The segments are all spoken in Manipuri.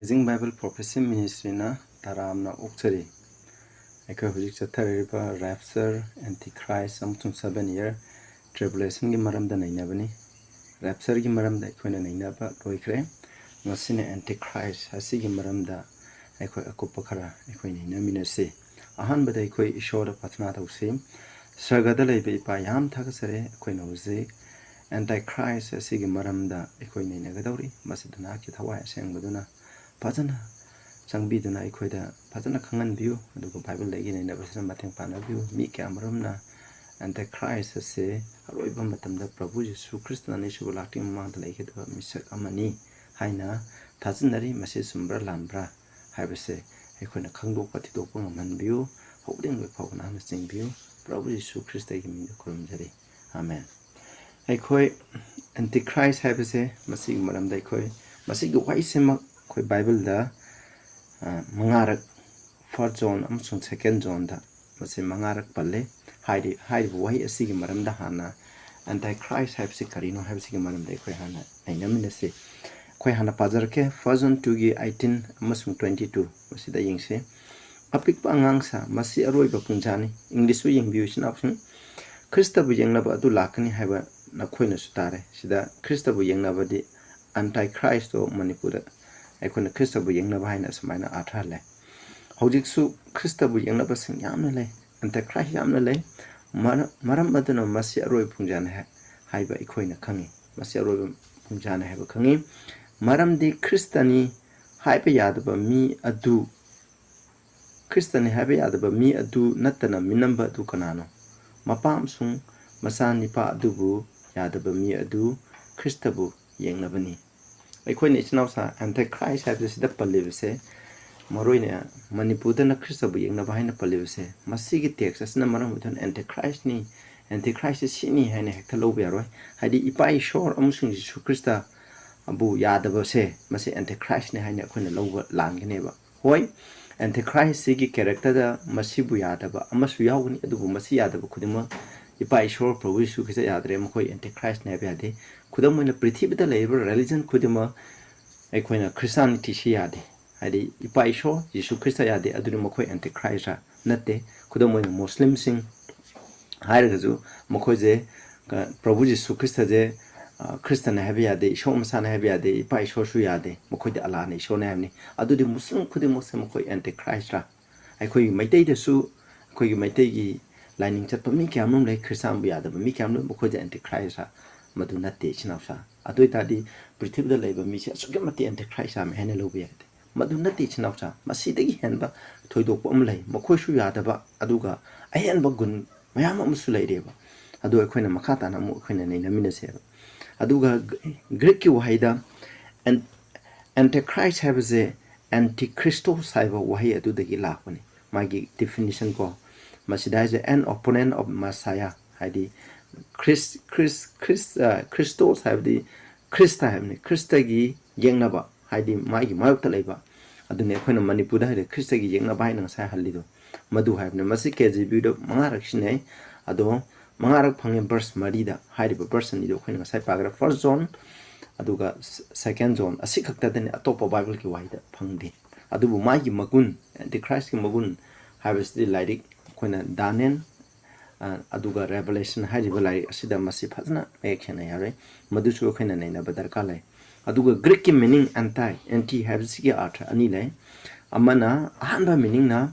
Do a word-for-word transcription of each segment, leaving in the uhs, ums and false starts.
Amazing Bible Prophecy Ministryꯅ ꯇꯔꯥꯝꯅ ꯑꯣꯛꯆꯔꯤ꯫ ꯑꯩꯈꯣꯏ ꯍꯧꯖꯤꯛ ꯆꯠꯊꯔꯤꯕ Rapture, Antichrist ꯑꯃꯁꯨꯡ Seven Year Tribulationꯒꯤ ꯃꯔꯝꯗ ꯅꯩꯅꯕꯅꯤ꯫ Raptureꯒꯤ ꯃꯔꯝꯗ ꯑꯩꯈꯣꯏꯅ ꯅꯩꯅꯕ ꯂꯣꯏꯈ꯭ꯔꯦ꯫ ꯉꯁꯤꯅ Antichrist ꯑꯁꯤꯒꯤ ꯃꯔꯝꯗ ꯑꯩꯈꯣꯏ ꯑꯀꯨꯞꯄ ꯈꯔ ꯑꯩꯈꯣꯏ ꯅꯩꯅꯃꯤꯟꯅꯁꯤ꯫ ꯑꯍꯥꯟꯕꯗ ꯑꯩꯈꯣꯏ ꯏꯁꯣꯔꯗ ꯄ꯭ꯔꯊꯅꯥ ꯇꯧꯁꯤ꯫ ꯁꯔꯒꯗ ꯂꯩꯕ ꯏꯄꯥ, ꯌꯥꯝ ꯊꯥꯒꯠꯆꯔꯦ꯫ ꯑꯩꯈꯣꯏꯅ ꯍꯧꯖꯤꯛ Antichrist ꯑꯁꯤꯒꯤ ꯃꯔꯝꯗ ꯑꯩꯈꯣꯏ ꯅꯩꯅꯒꯗꯧꯔꯤ꯫ ꯃꯁꯤꯗ ꯅꯍꯥꯛꯀꯤ ꯊꯋꯥꯏ ꯑꯁꯦꯡꯕꯗꯨꯅ ꯐꯖꯅ ꯆꯪꯕꯤꯗꯨꯅ ꯑꯩꯈꯣꯏꯗ ꯐꯖꯅ ꯈꯪꯍꯟꯕꯤꯌꯨ, ꯑꯗꯨꯒ ꯕꯥꯏꯕꯜꯗꯒꯤ ꯅꯩꯅꯕꯁꯤꯅ ꯃꯇꯦꯡ ꯄꯥꯡꯅꯕꯤꯌꯨ꯫ ꯃꯤ ꯀꯌꯥꯃꯔꯨꯝꯅ Antichrist ꯑꯁꯦ ꯑꯔꯣꯏꯕ ꯃꯇꯝꯗ ꯄ꯭ꯔꯚꯨ ꯖꯤꯁꯨ ꯈ꯭ꯔꯤꯁꯇꯅ ꯑꯅꯤꯁꯨꯕ ꯂꯥꯛꯇ꯭ꯔꯤꯉꯩ ꯃꯃꯥꯡꯗ ꯂꯩꯒꯗꯕ ꯃꯤꯁꯛ ꯑꯃꯅꯤ ꯍꯥꯏꯅ ꯊꯥꯖꯅꯔꯤ꯫ ꯃꯁꯤ ꯆꯨꯝꯕ꯭ꯔꯥ ꯂꯥꯟꯕ꯭ꯔꯥ ꯍꯥꯏꯕꯁꯦ ꯑꯩꯈꯣꯏꯅ ꯈꯪꯗꯣꯛꯄ ꯊꯤꯗꯣꯛꯄ ꯉꯝꯍꯟꯕꯤꯌꯨ꯫ ꯍꯧꯕꯗꯒꯤ ꯂꯣꯏ ꯐꯥꯎꯕ ꯅꯍꯥꯛꯅ ꯆꯦꯟꯕꯤꯌꯨ꯫ ꯄ꯭ꯔꯚꯨ ꯖꯤꯁꯨ ꯈ꯭ꯔꯤꯁꯇꯒꯤ ꯃꯤꯡꯗ ꯈꯨꯔꯨꯝꯖꯔꯤ꯫ ꯑꯃꯦꯟ꯫ ꯑꯩꯈꯣꯏ Antichrist ꯍꯥꯏꯕꯁꯦ, ꯃꯁꯤꯒꯤ ꯃꯔꯝꯗ ꯑꯩꯈꯣꯏ, ꯃꯁꯤꯒꯤ ꯋꯥꯍꯩꯁꯤꯃꯛ ꯑꯩꯈꯣꯏ ꯕꯥꯏꯕꯜꯗ, ꯑ, ꯃꯉꯥꯔꯛ, First John ꯑꯃꯁꯨꯡ Second Johnꯗ ꯃꯁꯤ ꯃꯉꯥꯔꯛ ꯄꯜꯂꯦ꯫ ꯍꯥꯏꯔꯤ-, ꯍꯥꯏꯔꯤꯕ ꯋꯥꯍꯩ ꯑꯁꯤꯒꯤ ꯃꯔꯝꯗ ꯍꯥꯟꯅ Antichrist ꯍꯥꯏꯕꯁꯤ ꯀꯔꯤꯅꯣ ꯍꯥꯏꯕꯁꯤꯒꯤ ꯃꯔꯝꯗ ꯑꯩꯈꯣꯏ ꯍꯥꯟꯅ ꯅꯩꯅꯃꯤꯟꯅꯁꯤ꯫ ꯑꯩꯈꯣꯏ ꯍꯥꯟꯅ ꯄꯥꯖꯔꯛꯀꯦ, First John twoꯒꯤ eighteen ꯑꯃꯁꯨꯡ twenty two, ꯃꯁꯤꯗ ꯌꯦꯡꯁꯤ꯫ "ꯑꯄꯤꯛꯄ ꯑꯉꯥꯡꯁꯥ, ꯃꯁꯤ ꯑꯔꯣꯏꯕ ꯄꯨꯡꯖꯥꯅꯤ꯫" Englishꯁꯨ ꯌꯦꯡꯕꯤꯌꯨ, ꯏꯆꯤꯟ ꯏꯅꯥꯎꯁꯤꯡ꯫ "ꯈ꯭ꯔꯤꯁꯇꯕꯨ ꯌꯦꯡꯅꯕ ꯑꯗꯨ ꯂꯥꯛꯀꯅꯤ" ꯍꯥꯏꯕ ꯅꯈꯣꯏꯅꯁꯨ ꯇꯥꯔꯦ꯫ ꯁꯤꯗ ꯈ꯭ꯔꯤꯁꯇꯕꯨ ꯌꯦꯡꯅꯕꯗꯤ Antichristꯇꯣ ꯃꯅꯤꯄꯨꯔꯗ ꯑꯩꯈꯣꯏꯅ ꯈ꯭ꯔꯤꯁꯇꯕꯨ ꯌꯦꯡꯅꯕ ꯍꯥꯏꯅ ꯑꯁꯨꯃꯥꯏꯅ ꯑꯥꯔꯊ ꯍꯜꯂꯦ꯫ ꯍꯧꯖꯤꯛꯁꯨ ꯈ꯭ꯔꯤꯁꯇꯕꯨ ꯌꯦꯡꯅꯕꯁꯤꯡ ꯌꯥꯝꯅ ꯂꯩ, Antichrist ꯌꯥꯝꯅ ꯂꯩ꯫ ꯃꯔ-, ꯃꯔꯝ ꯑꯗꯨꯅ ꯃꯁꯤ ꯑꯔꯣꯏꯕ ꯄꯨꯡꯖꯥꯅꯤ ꯍꯥꯏ-, ꯍꯥꯏꯕ ꯑꯩꯈꯣꯏꯅ ꯈꯪꯉꯤ꯫ ꯃꯁꯤ ꯑꯔꯣꯏꯕ ꯄꯨꯡꯖꯥꯅꯤ ꯍꯥꯏꯕ ꯈꯪꯉꯤ꯫ ꯃꯔꯝꯗꯤ ꯈ꯭ꯔꯤꯁꯇꯅꯤ ꯍꯥꯏꯕ ꯌꯥꯗꯕ ꯃꯤ ꯑꯗꯨ, ꯈ꯭ꯔꯤꯁꯇꯅꯤ ꯍꯥꯏꯕ ꯌꯥꯗꯕ ꯃꯤ ꯑꯗꯨ ꯅꯠꯇꯅ ꯃꯤꯅꯝꯕ ꯑꯗꯨ ꯀꯅꯥꯅꯣ? ꯃꯄꯥ ꯑꯃꯁꯨꯡ ꯃꯆꯥꯅꯤꯄꯥ ꯑꯗꯨꯕꯨ ꯌꯥꯗꯕ ꯃꯤ ꯑꯗꯨ ꯈ꯭ꯔꯤꯁꯇꯕꯨ ꯌꯦꯡꯅꯕꯅꯤ꯫ ꯑꯩꯈꯣꯏꯅ ꯏꯆꯤꯟ ꯏꯅꯥꯎꯁꯥ Antichrist ꯍꯥꯏꯕꯁꯤꯗ ꯄꯜꯂꯤꯕꯁꯦ, ꯃꯔꯨꯑꯣꯏꯅ ꯃꯅꯤꯄꯨꯔꯗꯅ ꯈ꯭ꯔꯤꯁꯇꯕꯨ ꯌꯦꯡꯅꯕ ꯍꯥꯏꯅ ꯄꯜꯂꯤꯕꯁꯦ, ꯃꯁꯤꯒꯤ text ꯑꯁꯤꯅ ꯃꯔꯝ ꯑꯣꯏꯗꯨꯅ Antichristꯅꯤ, Antichristꯁꯤ ꯁꯤꯅꯤ ꯍꯥꯏꯅ ꯍꯦꯛꯇ ꯂꯧꯕ ꯌꯥꯔꯣꯏ꯫ ꯍꯥꯏꯗꯤ ꯏꯄꯥ ꯏꯁꯣꯔ ꯑꯃꯁꯨꯡ ꯖꯤꯁꯨ ꯈ꯭ꯔꯤꯁꯇꯕꯨ ꯌꯥꯗꯕꯁꯦ, ꯃꯁꯤ Antichristꯅꯤ ꯍꯥꯏꯅ ꯑꯩꯈꯣꯏꯅ ꯂꯧꯕ ꯂꯥꯟꯒꯅꯦꯕ꯫ ꯍꯣꯏ, Antichristꯁꯤꯒꯤ characterꯗ ꯃꯁꯤꯕꯨ ꯌꯥꯗꯕ ꯑꯃꯁꯨ ꯌꯥꯎꯒꯅꯤ, ꯑꯗꯨꯕꯨ ꯃꯁꯤ ꯌꯥꯗꯕ ꯈꯨꯗꯤꯡꯃꯛ ꯏꯄꯥ ꯏꯁꯣꯔ ꯄ꯭ꯔꯚꯨ ꯌꯤꯁꯨ ꯈ꯭ꯔꯤꯁꯇ ꯌꯥꯗ꯭ꯔꯦ, ꯃꯈꯣꯏ Antichristꯅꯤ ꯍꯥꯏꯕ ꯌꯥꯗꯦ꯫ ꯈꯨꯗꯝ ꯑꯣꯏꯅ, ꯄ꯭ꯔꯤꯊꯤꯕꯤꯗ ꯂꯩꯔꯤꯕ religion ꯈꯨꯗꯤꯡꯃꯛ ꯑꯩꯈꯣꯏꯅ ꯈ꯭ꯔꯤꯁꯇꯥꯅꯤꯇꯤꯁꯤ ꯌꯥꯗꯦ, ꯍꯥꯏꯗꯤ ꯏꯄꯥ ꯏꯁꯣꯔ ꯖꯤꯁꯨ ꯈ꯭ꯔꯤꯁꯇ ꯌꯥꯗꯦ, ꯑꯗꯨꯗꯤ ꯃꯈꯣꯏ ꯑꯦꯟꯇꯤꯈ꯭ꯔꯥꯏꯁꯔ ꯅꯠꯇꯦ꯫ ꯈꯨꯗꯝ ꯑꯣꯏꯅ ꯃꯨꯁꯂꯤꯝꯁꯤꯡ ꯍꯥꯏꯔꯒꯁꯨ ꯃꯈꯣꯏꯁꯦ ꯀ-, ꯄ꯭ꯔꯚꯨ ꯖꯤꯁꯨ ꯈ꯭ꯔꯤꯁꯇꯁꯦ, ꯑ, ꯈ꯭ꯔꯤꯁꯇꯅꯦ ꯍꯥꯏꯕ ꯌꯥꯗꯦ, ꯏꯁꯣꯔ ꯃꯁꯥꯅꯦ ꯍꯥꯏꯕ ꯌꯥꯗꯦ, ꯏꯄꯥ ꯏꯁꯣꯔꯁꯨ ꯌꯥꯗꯦ, ꯃꯈꯣꯏꯗꯤ ꯑꯜꯂꯥꯍꯅ ꯏꯁꯣꯔꯅꯦ ꯍꯥꯏꯕꯅꯤ꯫ ꯑꯗꯨꯗꯤ ꯃꯨꯁꯂꯤꯝ ꯈꯨꯗꯤꯡꯃꯛꯁꯦ ꯃꯈꯣꯏ ꯑꯦꯟꯇꯤꯈ꯭ꯔꯥꯏꯁꯔ? ꯑꯩꯈꯣꯏꯒꯤ ꯃꯩꯇꯩꯗꯁꯨ, ꯑꯩꯈꯣꯏꯒꯤ ꯃꯩꯇꯩꯒꯤ ꯂꯥꯏꯅꯤꯡ ꯆꯠꯄ ꯃꯤ ꯀꯌꯥ ꯑꯃ ꯂꯩ, ꯈ꯭ꯔꯤꯁꯇꯥꯟꯕꯨ ꯌꯥꯗꯕ ꯃꯤ ꯀꯌꯥ ꯑꯃ ꯂꯩ, ꯃꯈꯣꯏꯗ ꯑꯦꯟꯇꯤꯈ꯭ꯔꯥꯏꯁ ꯃꯗꯨ ꯅꯠꯇꯦ, ꯏꯆꯤꯟ ꯏꯅꯥꯎꯁꯥ꯫ ꯑꯗꯨ ꯑꯣꯏ ꯇꯥꯔꯗꯤ ꯄ꯭ꯔꯤꯊꯤꯕꯤꯗ ꯂꯩꯕ ꯃꯤꯁꯦ ꯑꯁꯨꯛꯀꯤ ꯃꯇꯤꯛ ꯑꯦꯟꯇꯤꯈ꯭ꯔꯥꯏꯁ ꯌꯥꯝꯃꯦ ꯍꯥꯏꯅ ꯂꯧꯕ ꯌꯥꯏ꯫ ꯃꯗꯨ ꯅꯠꯇꯦ, ꯏꯆꯤꯟ ꯏꯅꯥꯎꯁꯥ꯫ ꯃꯁꯤꯗꯒꯤ ꯍꯦꯟꯕ ꯊꯣꯏꯗꯣꯛꯄ ꯑꯃ ꯂꯩ, ꯃꯈꯣꯏꯁꯨ ꯌꯥꯗꯕ, ꯑꯗꯨꯒ ꯑꯍꯦꯟꯕ ꯒꯨꯟ ꯃꯌꯥꯝ ꯑꯃꯁꯨ ꯂꯩꯔꯤꯑꯕ꯫ ꯑꯗꯨ ꯑꯩꯈꯣꯏꯅ ꯃꯈꯥ ꯇꯥꯅ ꯑꯃꯨꯛ ꯑꯩꯈꯣꯏꯅ ꯅꯩꯅꯃꯤꯟꯅꯁꯦꯕ꯫ ꯑꯗꯨꯒ ꯒ꯭ꯔꯤꯛꯀꯤ ꯋꯥꯍꯩꯗ ꯑꯦꯟ-, ꯑꯦꯟꯇꯤꯈ꯭ꯔꯥꯏꯁ ꯍꯥꯏꯕꯁꯦ ꯑꯦꯟꯇꯤꯈ꯭ꯔꯤꯁꯇꯣꯁ ꯍꯥꯏꯕ ꯋꯥꯍꯩ ꯑꯗꯨꯗꯒꯤ ꯂꯥꯛꯄꯅꯤ꯫ ꯃꯥꯒꯤ ꯗꯤꯐꯤꯅꯤꯁꯟ ꯀꯣ, ꯃꯁꯤꯗ ꯍꯥꯏꯁꯦ, "An opponent of Messiah", ꯍꯥꯏꯗꯤ ꯈ꯭ꯔꯤꯁ-, ꯈ꯭ꯔꯤꯁ-, ꯈ꯭ꯔꯤꯁ-, ꯑ, ꯈ꯭ꯔꯤꯁꯇꯣꯁ ꯍꯥꯏꯕꯗꯤ ꯈ꯭ꯔꯤꯁꯇ ꯍꯥꯏꯕꯅꯤ, ꯈ꯭ꯔꯤꯁꯇꯒꯤ ꯌꯦꯛꯅꯕ, ꯍꯥꯏꯗꯤ ꯃꯥꯒꯤ ꯃꯥꯌꯣꯛꯇ ꯂꯩꯕ꯫ ꯑꯗꯨꯅꯤ ꯑꯩꯈꯣꯏꯅ ꯃꯅꯤꯄꯨꯔꯗ ꯍꯥꯏꯔꯦ, ꯈ꯭ꯔꯤꯁꯇꯒꯤ ꯌꯦꯛꯅꯕ ꯍꯥꯏꯅ ꯉꯁꯥꯏ ꯍꯜꯂꯤꯗꯣ, ꯃꯗꯨ ꯍꯥꯏꯕꯅꯤ꯫ ꯃꯁꯤ ꯀꯦ ꯖꯤ ꯕꯤꯗ ꯃꯉꯥꯔꯛ ꯁꯤꯖꯤꯟꯅꯩ, ꯑꯗꯣ ꯃꯉꯥꯔꯛ ꯐꯪꯉꯦ ꯕꯔꯁ ꯃꯔꯤꯗ꯫ ꯍꯥꯏꯔꯤꯕ ꯕꯔꯁ ꯑꯅꯤꯗꯣ ꯑꯩꯈꯣꯏꯅ ꯉꯁꯥꯏ ꯄꯥꯈ꯭ꯔꯦ, ꯐꯥꯔꯁ ꯖꯣꯟ ꯑꯗꯨꯒ ꯁꯦꯀꯦꯟ ꯖꯣꯟ, ꯑꯁꯤ ꯈꯛꯇꯗꯅꯤ, ꯑꯇꯣꯞꯄ ꯕꯥꯏꯕꯜꯒꯤ ꯋꯥꯍꯩꯗ ꯐꯪꯗꯦ꯫ ꯑꯗꯨꯕꯨ ꯃꯥꯒꯤ ꯃꯒꯨꯟ, ꯑꯦꯟꯇꯤꯈ꯭ꯔꯥꯏꯁꯀꯤ ꯃꯒꯨꯟ ꯍꯥꯏꯕꯁꯤꯗꯤ ꯂꯥꯏꯔꯤꯛ ꯑꯩꯈꯣꯏꯅ ꯗꯥꯅꯤꯌꯦꯜ, ꯑ, ꯑꯗꯨꯒ ꯔꯦꯚꯦꯂꯦꯁꯟ ꯍꯥꯏꯔꯤꯕ ꯂꯥꯏꯔꯤꯛ ꯑꯁꯤꯗ ꯃꯁꯤ ꯐꯖꯅ ꯃꯌꯦꯛ ꯁꯦꯡꯅ ꯌꯥꯎꯔꯦ꯫ ꯃꯗꯨꯁꯨ ꯑꯩꯈꯣꯏꯅ ꯅꯩꯅꯕ ꯗꯔꯀꯥꯔ ꯂꯩ꯫ ꯑꯗꯨꯒ ꯒ꯭ꯔꯤꯛꯀꯤ ꯃꯤꯅꯤꯡ ꯑꯦꯟꯇꯥꯏ, ꯑꯦꯟꯇꯤ ꯍꯥꯏꯕꯁꯤꯒꯤ ꯑꯥꯔꯊ ꯑꯅꯤ ꯂꯩ꯫ ꯑꯃꯅ, ꯑꯍꯥꯟꯕ ꯃꯤꯅꯤꯡꯅ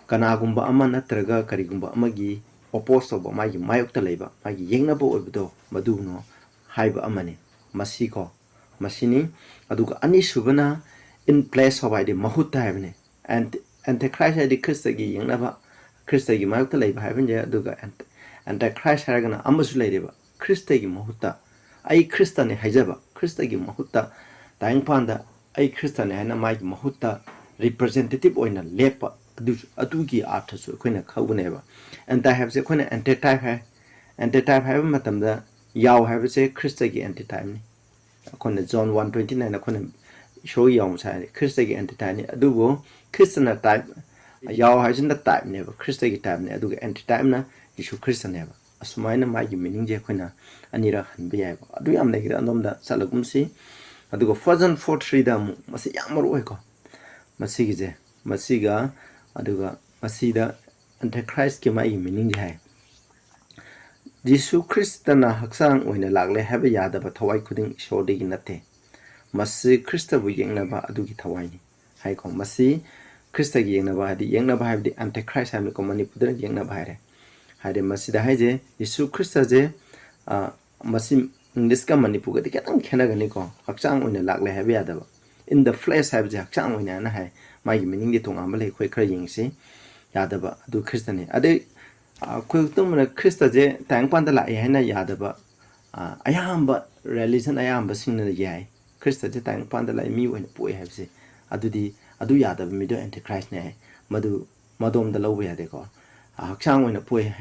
ꯀꯅꯥꯒꯨꯝꯕ ꯑꯃ ꯅꯠꯇ꯭ꯔꯒ ꯀꯔꯤꯒꯨꯝꯕ ꯑꯃꯒꯤ ꯑꯣꯄꯣꯁ ꯇꯧꯕ, ꯃꯥꯒꯤ ꯃꯥꯌꯣꯛꯇ ꯂꯩꯕ, ꯃꯥꯒꯤ ꯌꯦꯛꯅꯕ ꯑꯣꯏꯕꯗꯣ, ꯃꯗꯨꯅꯣ ꯍꯥꯏꯕ ꯑꯃꯅꯤ꯫ ꯃꯁꯤꯀꯣ, ꯃꯁꯤꯅꯤ꯫ ꯑꯗꯨꯒ ꯑꯅꯤꯁꯨꯕꯅ in place of, ꯍꯥꯏꯗꯤ ꯃꯍꯨꯠꯇ ꯍꯥꯏꯕꯅꯤ꯫ ꯑꯦꯟꯇꯤ-, ꯑꯦꯟꯇꯤꯈ꯭ꯔꯥꯏꯁ ꯍꯥꯏꯗꯤ ꯈ꯭ꯔꯤꯁꯇꯒꯤ ꯌꯦꯛꯅꯕ, ꯈ꯭ꯔꯤꯁꯇꯒꯤ ꯃꯥꯌꯣꯛꯇ ꯂꯩꯕ ꯍꯥꯏꯕꯅꯤ꯫ ꯑꯗꯨꯒ ꯑꯦꯟꯇꯤ-, ꯑꯦꯟꯇꯤꯈ꯭ꯔꯥꯏꯁ ꯍꯥꯏꯔꯒꯅ ꯑꯃꯁꯨ ꯂꯩꯔꯤꯕ, ꯈ꯭ꯔꯤꯁꯇꯒꯤ ꯃꯍꯨꯠꯇ, "ꯑꯩ ꯈ꯭ꯔꯤꯁꯇꯅꯤ" ꯍꯥꯏꯖꯕ, ꯈ꯭ꯔꯤꯁꯇꯒꯤ ꯃꯍꯨꯠꯇ ꯇꯥꯏꯕꯪꯄꯥꯟꯗ "ꯑꯩ ꯈ꯭ꯔꯤꯁꯇꯅꯤ" ꯍꯥꯏꯅ ꯃꯥꯒꯤ ꯃꯍꯨꯠꯇ ꯔꯤꯄ꯭ꯔꯖꯦꯟꯇꯦꯇꯤꯞ ꯑꯣꯏꯅ ꯂꯦꯞꯄ, ꯑꯗꯨꯁꯨ, ꯑꯗꯨꯒꯤ ꯑꯥꯔꯊꯁꯨ ꯑꯩꯈꯣꯏꯅ ꯈꯪꯕꯅꯦꯕ꯫ ꯑꯦꯟꯇꯥꯏ ꯍꯥꯏꯕꯁꯦ ꯑꯩꯈꯣꯏꯅ ꯑꯦꯟꯇꯤꯇꯥꯏꯞ ꯍꯥꯏ꯫ ꯑꯦꯟꯇꯤꯇꯥꯏꯞ ꯍꯥꯏꯕ ꯃꯇꯝꯗ ꯌꯥꯎ ꯍꯥꯏꯕꯁꯦ ꯈ꯭ꯔꯤꯁꯇꯒꯤ ꯑꯦꯟꯇꯤꯇꯥꯏꯞꯅꯤ꯫ ꯑꯩꯈꯣꯏꯅ ꯖꯣꯟ ꯋꯥꯟ ꯇ꯭ꯋꯦꯟꯇꯤ ꯅꯥꯏꯟ ꯑꯩꯈꯣꯏꯅ ꯏꯁꯣꯔꯒꯤ ꯌꯥꯎ ꯃꯁꯥ ꯍꯥꯏꯔꯦ, ꯈ꯭ꯔꯤꯁꯇꯒꯤ ꯑꯦꯟꯇꯤꯇꯥꯏꯞꯅꯤ꯫ ꯑꯗꯨꯕꯨ ꯈ꯭ꯔꯤꯁꯇꯅ ꯇꯥꯏꯞ, ꯌꯥꯎ ꯍꯥꯏꯁꯤꯅ ꯇꯥꯏꯞꯅꯦꯕ, ꯈ꯭ꯔꯤꯁꯇꯒꯤ ꯇꯥꯏꯞꯅꯦ, ꯑꯗꯨꯒ ꯑꯦꯟꯇꯤꯇꯥꯏꯞꯅ ꯌꯤꯁꯨ ꯈ꯭ꯔꯤꯁꯇꯅꯦꯕ꯫ ꯑꯁꯨꯃꯥꯏꯅ ꯃꯥꯒꯤ ꯃꯤꯅꯤꯡꯁꯦ ꯑꯩꯈꯣꯏꯅ ꯑꯅꯤꯔꯛ ꯍꯟꯕ ꯌꯥꯏꯕ꯫ ꯑꯗꯨ ꯌꯥꯝ ꯂꯩꯈ꯭ꯔꯦ, ꯑꯗꯣꯝꯗ ꯆꯠꯂꯒꯨꯝꯁꯤ꯫ ꯑꯗꯨꯒ version four three ꯗ ꯑꯃꯨꯛ, ꯃꯁꯤ ꯌꯥꯝ ꯃꯔꯨ ꯑꯣꯏꯀꯣ, ꯃꯁꯤꯒꯤꯁꯦ, ꯃꯁꯤꯒ, ꯑꯗꯨꯒ ꯃꯁꯤꯗ Antichrist ꯀꯤ ꯃꯥꯒꯤ meaning ꯁꯦ ꯍꯥꯏ, "ꯖꯤꯁꯨ ꯈ꯭ꯔꯤꯁꯇꯅ ꯍꯛꯆꯥꯡ ꯑꯣꯏꯅ ꯂꯥꯛꯂꯦ ꯍꯥꯏꯕ ꯌꯥꯗꯕ ꯊꯋꯥꯏ ꯈꯨꯗꯤꯡ ꯏꯁꯣꯔꯗꯒꯤ ꯅꯠꯇꯦ꯫ ꯃꯁꯤ ꯈ꯭ꯔꯤꯁꯇꯕꯨ ꯌꯦꯛꯅꯕ ꯑꯗꯨꯒꯤ ꯊꯋꯥꯏꯅꯤ" ꯍꯥꯏꯀꯣ꯫ ꯃꯁꯤ ꯈ꯭ꯔꯤꯁꯇꯒꯤ ꯌꯦꯛꯅꯕ ꯍꯥꯏꯗꯤ, ꯌꯦꯛꯅꯕ ꯍꯥꯏꯕꯗꯤ Antichrist ꯍꯥꯏꯕꯅꯤꯀꯣ, ꯃꯅꯤꯄꯨꯔꯗ ꯌꯦꯛꯅꯕ ꯍꯥꯏꯔꯦ꯫ ꯍꯥꯏꯗꯤ ꯃꯁꯤꯗ ꯍꯥꯏꯁꯦ, ꯖꯤꯁꯨ ꯈ꯭ꯔꯤꯁꯇꯁꯦ, ꯑ, ꯃꯁꯤ English ꯀ ꯃꯅꯤꯄꯨꯔꯒꯗꯤ ꯈꯤꯇꯪ ꯈꯦꯠꯅꯒꯅꯤꯀꯣ꯫ "ꯍꯛꯆꯥꯡ ꯑꯣꯏꯅ ꯂꯥꯛꯂꯦ" ꯍꯥꯏꯕ ꯌꯥꯗꯕ꯫ "In the flesh" ꯍꯥꯏꯕꯁꯦ ꯍꯛꯆꯥꯡ ꯑꯣꯏꯅ ꯍꯥꯏꯅ ꯍꯥꯏ꯫ ꯃꯥꯒꯤ meaning ꯗꯤ ꯇꯣꯉꯥꯟꯕ ꯂꯩ, ꯑꯩꯈꯣꯏ ꯈꯔ ꯌꯦꯡꯁꯤ꯫ ꯌꯥꯗꯕ ꯑꯗꯨ ꯈ꯭ꯔꯤꯁꯇꯅꯤ꯫ ꯑꯗꯩ, ꯑ, ꯑꯩꯈꯣꯏ ꯑꯗꯨꯝꯕꯅ ꯈ꯭ꯔꯤꯁꯇꯁꯦ ꯇꯥꯏꯕꯪꯄꯥꯟꯗ ꯂꯥꯛꯑꯦ ꯍꯥꯏꯅ ꯌꯥꯗꯕ, ꯑ, ꯑꯌꯥꯝꯕ religion ꯑꯌꯥꯝꯕꯁꯤꯡꯅ ꯌꯥꯏ꯫ ꯈ꯭ꯔꯤꯁꯇꯁꯦ ꯇꯥꯏꯕꯪꯄꯥꯟꯗ ꯂꯥꯛꯑꯦ, ꯃꯤ ꯑꯣꯏꯅ ꯄꯣꯛꯑꯦ ꯍꯥꯏꯕꯁꯦ꯫ ꯑꯗꯨꯗꯤ, ꯑꯗꯨ ꯌꯥꯗꯕ ꯃꯤꯗꯣ Antichrist ꯅꯦ ꯍꯥꯏ꯫ ꯃꯗꯨ ꯃꯗꯣꯝꯗ ꯂꯧꯕ ꯌꯥꯗꯦꯀꯣ꯫ ꯑ, ꯍꯛꯆꯥꯡ ꯑꯣꯏꯅ ꯄꯣꯛꯑꯦ,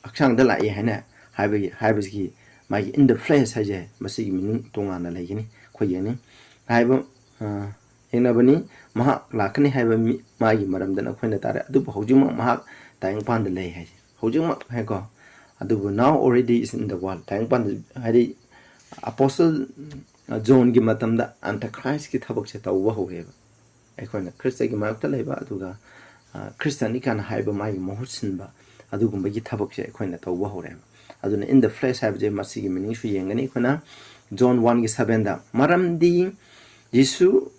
ꯍꯛꯆꯥꯡꯗ ꯂꯥꯛꯑꯦ ꯍꯥꯏꯅ ꯍꯥꯏꯕꯒꯤ, ꯍꯥꯏꯕꯁꯤꯒꯤ ꯃꯥꯒꯤ "In the flesh" ꯍꯥꯏꯁꯦ, ꯃꯁꯤꯒꯤ meaning ꯇꯣꯉꯥꯟꯅ ꯂꯩꯒꯅꯤ, ꯑꯩꯈꯣꯏ ꯌꯦꯡꯅꯤ꯫ ꯍꯥꯏꯕ, ꯑ, ꯌꯦꯡꯅꯕꯅꯤ꯫ "ꯃꯍꯥꯛ ꯂꯥꯛꯀꯅꯤ ꯍꯥꯏꯕ ꯃꯤ-, ꯃꯥꯒꯤ ꯃꯔꯝꯗꯅ ꯑꯩꯈꯣꯏꯅ ꯇꯥꯔꯦ, ꯑꯗꯨꯕꯨ ꯍꯧꯖꯤꯛꯃꯛ ꯃꯍꯥꯛ ꯇꯥꯏꯕꯪꯄꯥꯟꯗ ꯂꯩ" ꯍꯥꯏꯁꯦ꯫ ꯍꯧꯖꯤꯛꯃꯛ ꯍꯥꯏꯀꯣ꯫ ꯑꯗꯨꯕꯨ "Now already is in the world", ꯇꯥꯏꯕꯪꯄꯥꯟꯗ, ꯍꯥꯏꯗꯤ Apostle John ꯒꯤ ꯃꯇꯝꯗ Antichrist ꯀꯤ ꯊꯕꯛꯁꯦ ꯇꯧꯕ ꯍꯧꯔꯦꯕ꯫ ꯑꯩꯈꯣꯏꯅ ꯈ꯭ꯔꯤꯁꯇꯒꯤ ꯃꯔꯛꯇ ꯂꯩꯕ, ꯑꯗꯨꯒ, ꯑ, ꯈ꯭ꯔꯤꯁꯇꯅꯤ ꯀꯥꯏꯅ ꯍꯥꯏꯕ ꯃꯥꯒꯤ ꯃꯍꯨꯠ ꯁꯤꯟꯕ, ꯑꯗꯨꯒꯨꯝꯕꯒꯤ ꯊꯕꯛꯁꯦ ꯑꯩꯈꯣꯏꯅ ꯇꯧꯕ ꯍꯧꯔꯦꯕ꯫ ꯑꯗꯨꯅ "In the flesh" ꯍꯥꯏꯕꯁꯦ ꯃꯁꯤꯒꯤ meaning ꯁꯨ ꯌꯦꯡꯒꯅꯤ ꯑꯩꯈꯣꯏꯅ꯫ John one ꯒꯤ seven ꯗ, "ꯃꯔꯝꯗꯤ ꯖꯤꯁꯨ